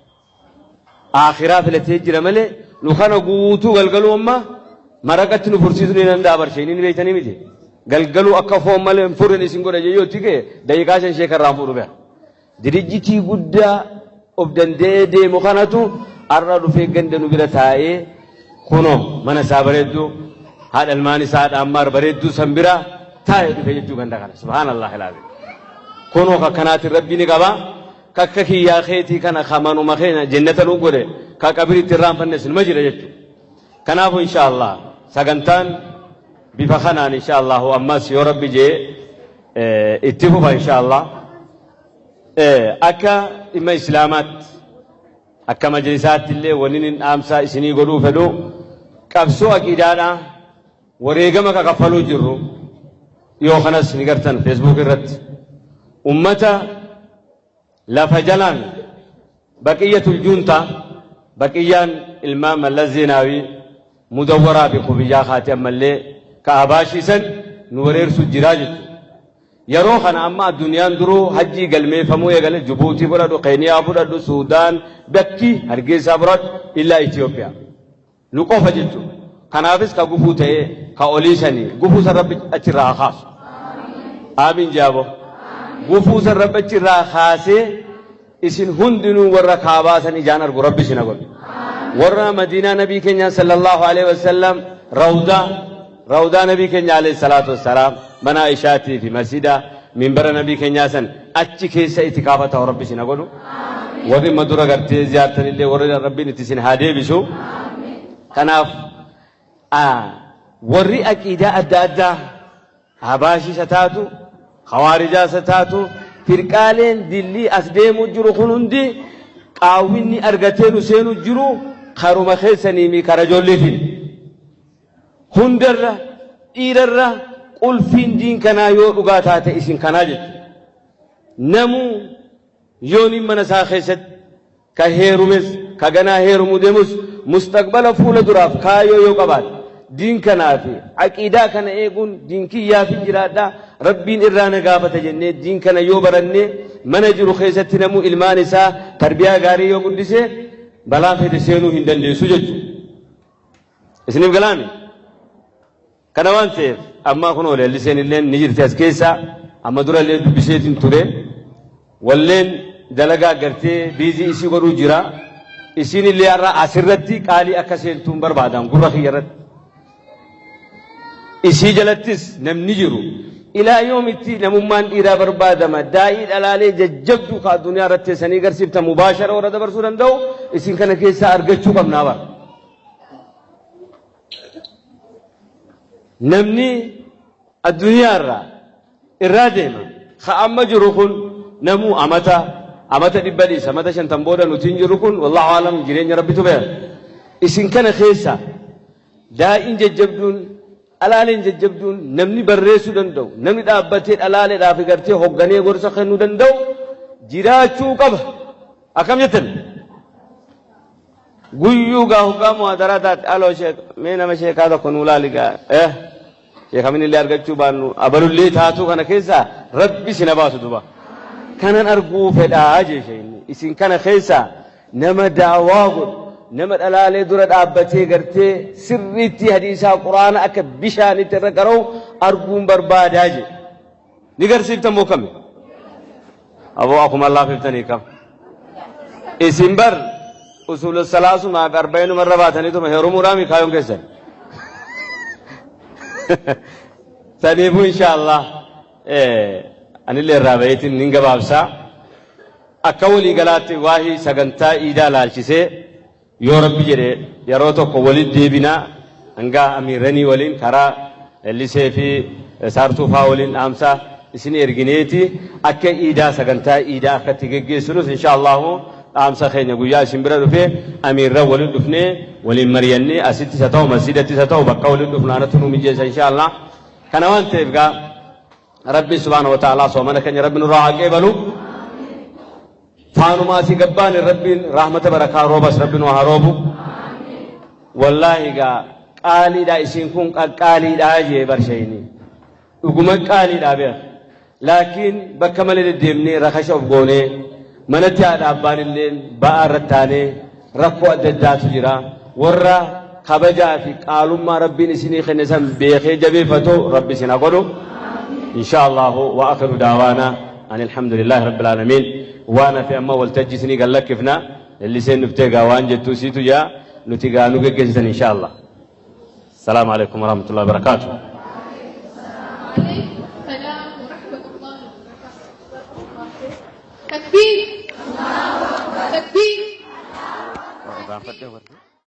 Aakhiraa filatee jira malee nu kana guutuu galgaluu amma maraqatti nu fursiisuu ni danda'a bar sheeyni ni beektanii miti. Galgaluu akka foon malee hin furrin isin godha jee yoo itti ka'e daqiiqaa shan sheeka irraa fuudhu beeka. Dirijjitii guddaa of danda'ee deemu kanatu har'a dhufee ganda nu bira taa'ee kunoo mana isaa bareedduu haadha ilmaan isaa haadha ammaar bareedduu san bira taa'ee dhufe jechuu ganda kana subhaanallah ilaazi. Kunoo kakkanaatiin rabbi ni qaba. Ka akka kiyyaa keetii kana ka manuma keenya jennata nu godhe ka qabiritti irraanfannes numa jira jechuudha. Kanaafuu insha Allah sagantaan bifa kanaan insha Allahu ammas yoo rabbi jee itti fufa insha Allah. Akka dhimma islaamaatti akka majlisaatti illee wanni inni dhaamsaa isinii godhuu fedhu qabsoo aqiidaadhaa wareegama ka kaffaluu jirru dhiyoo kanas ni gartan Facebook irratti ummata lafa jalaan baqiyyatul juuntaa baqiyyaan ilmaan Mallas Zeenaawii mudawwaraa fi kubiyyaa kaatee ammallee ka abaashii san nu wareersu jiraa jechuudha. Yeroo kana amma addunyaan duruu hajjii galmeeffamuu eegale Jubuutii fudhadhu, Keeniyaa fudhadhu, Suudaan, bakki Hargeysaa fudhadhu illaa Itoophiyaa. Nu qofa jechuudha. Kanaafis ka gufuu ta'ee ka olii sanii gufuu san rabbi achirraa haa kaasu. Aamiin jaabo. Gufuu san rabbi achirraa kaasee isin hundinuu warra kaabaa san ijaan argu rabbi isin haa godhu. Warra Madiinaa nabii keenyaa sallallahu alaihi wasallam rawdaa rawdaa nabii keenya alayhi salaatu wassalaam mana Aishaatii fi masjida minbara nabii keenyaa san achi keessa itikaafa ta'u rabbi isin haa godhu. Warri amma dura gartee ziyaartanillee warri rabbiin itti isin haa deebisu. Kanaaf warri aqiidaa adda addaa Habaashii isa taatu, Khawaarijaa isa taatu, Firqaaleen dillii as deemuu jiru kun hundi qaawwinni argatee nu seenu jiru karuma keessanii mi kara ijoolleetiin. Hundarra dhiirarra qulfiin diin kanaa yoo dhugaa taate isin kanaa jechuudha. Namuu yooniin mana isaa keessatti ka heerumes ka ganaa heerumuu deemus mustaqbala fuula duraaf kaayoo yoo qabaate diin kanaa fi aqiidaa kana eeguun diin kiyyaaf hin jiraadha, Rabbiin irraa na gaafata jennee diin kana yoo barannee mana jiru keessatti namuu ilmaan isaa tarbiyaa gaarii yoo guddise balaan fedhe seenuu hin dandeessu jechuudha. Isiniif galaami? Kana waan ta'eef ammaa kunoo leelliseen illeen ni jirti as keessa, amma dura illee dubbiseetiin ture. Walleen dalagaa gartee biizii isii godhuu jira. Isiin illee har'a asirratti qaalii akka seentuun barbaadan gurra kiyya irratti. Isii jalattis namni jiru ilaa yoomitti namummaan dhiiraa barbaadama, daa'ii dhalaalee jajjabduu ka addunyaa irratti teessanii garsiiftan mubaashara warra dabarsuu danda'u isin kana keessaa argachuu qabnaa bara. Namni addunyaa irraa irraa deema. Ka amma jiru kun namuu amata amata 100 dhiisa, amata 50 booda nuti hin jirru kun, wallahu alam, jireenya Rabbitu beeka. Isin kana keessa daa'iin jajjabduun, dhalaaleen jajjabduun, namni barreessuu danda'u, namni dhaabbatee dhalaaleedhaaf gartee hogganee gorsa kennuu danda'u jiraachuu qaba. Akkam jettan? Guyyuu gaa hoggaa muhaadaraa taate, aloo sheek, mee nama sheekaa tokko nuu laali gaa, sheekamin illee argachuu baannu abalullee taatuu kana keessaa Rabbi sina baasu duba. Kanan arguu fedhaa jeeshe inni. Isin kana keessaa nama daawaa godhu, nama dhalaalee dura dhaabbatee gartee sirriitti hadiisaa Quraana akka bishaanitti irra qara'u arguun barbaadaa jee. Ni garsiiftan moo kami? Aboo, akkuma laafiftanii kam? Isin bar usuula salaasumaa fi arba'inuma irra baataniituma heerumuudhaami kaayoon keessan. Saniifuu inshaallah anillee irraa baheetiin nin gabaabsaa. Akka walii galaatti waahii sagantaa iidaa laalchisee yoo Rabbi jedhe yeroo tokko walitti deebinaa, hanga amiirranii waliin karaa Lisee fi Saartuu faa waliin dhaamsa isin ergineeti akka iidaa sagantaa iidaa akka itti geggeessinus insha Allahu dhaamsa keenya guyyaa isin bira dhufee amiirran waliin dhufnee waliin mariyannee, asittis haa ta'u masjidattis haa ta'u bakka waliin dhufnu anatu nu mijeessa insha Allah. Kana waan ta'eef gaa Rabbi subhaanahu wa ta'ala soomana keenya Rabbi nurraa haa qeebalu. Faanuma asii gabbaane Rabbiin rahmata barakaa roobas Rabbi nu haa roobu. Wallaahi gaa qaaliidha isiin kun, qaqqaaliidha jee barshayni. Dhuguma qaaliidha beek. Laakiin bakka malee deddeemnee rakasha of goonee manatti haadha abbaan illee ba'aa irratti taanee rakkoo adda addaatu jira. Warra kabajaa fi qaalummaa Rabbiin isinii kenne san beekee jabeeffatu Rabbi isin haa godhu. Insha Allahu wa akhiru daawaana ani alhamdulillahi rabbil aalamiin. Waan hafe amma waltajjii isinii gad lakkifna. Lelliseen dhuftee gaa waan jettuu isiitu jaa, nuti gaa nu geggeessitan insha Allah. Salaamu alaikum warahmatullahi wabarakatuh. وعليكم السلام ورحمة الله وبركاته. تكبير، تكبير.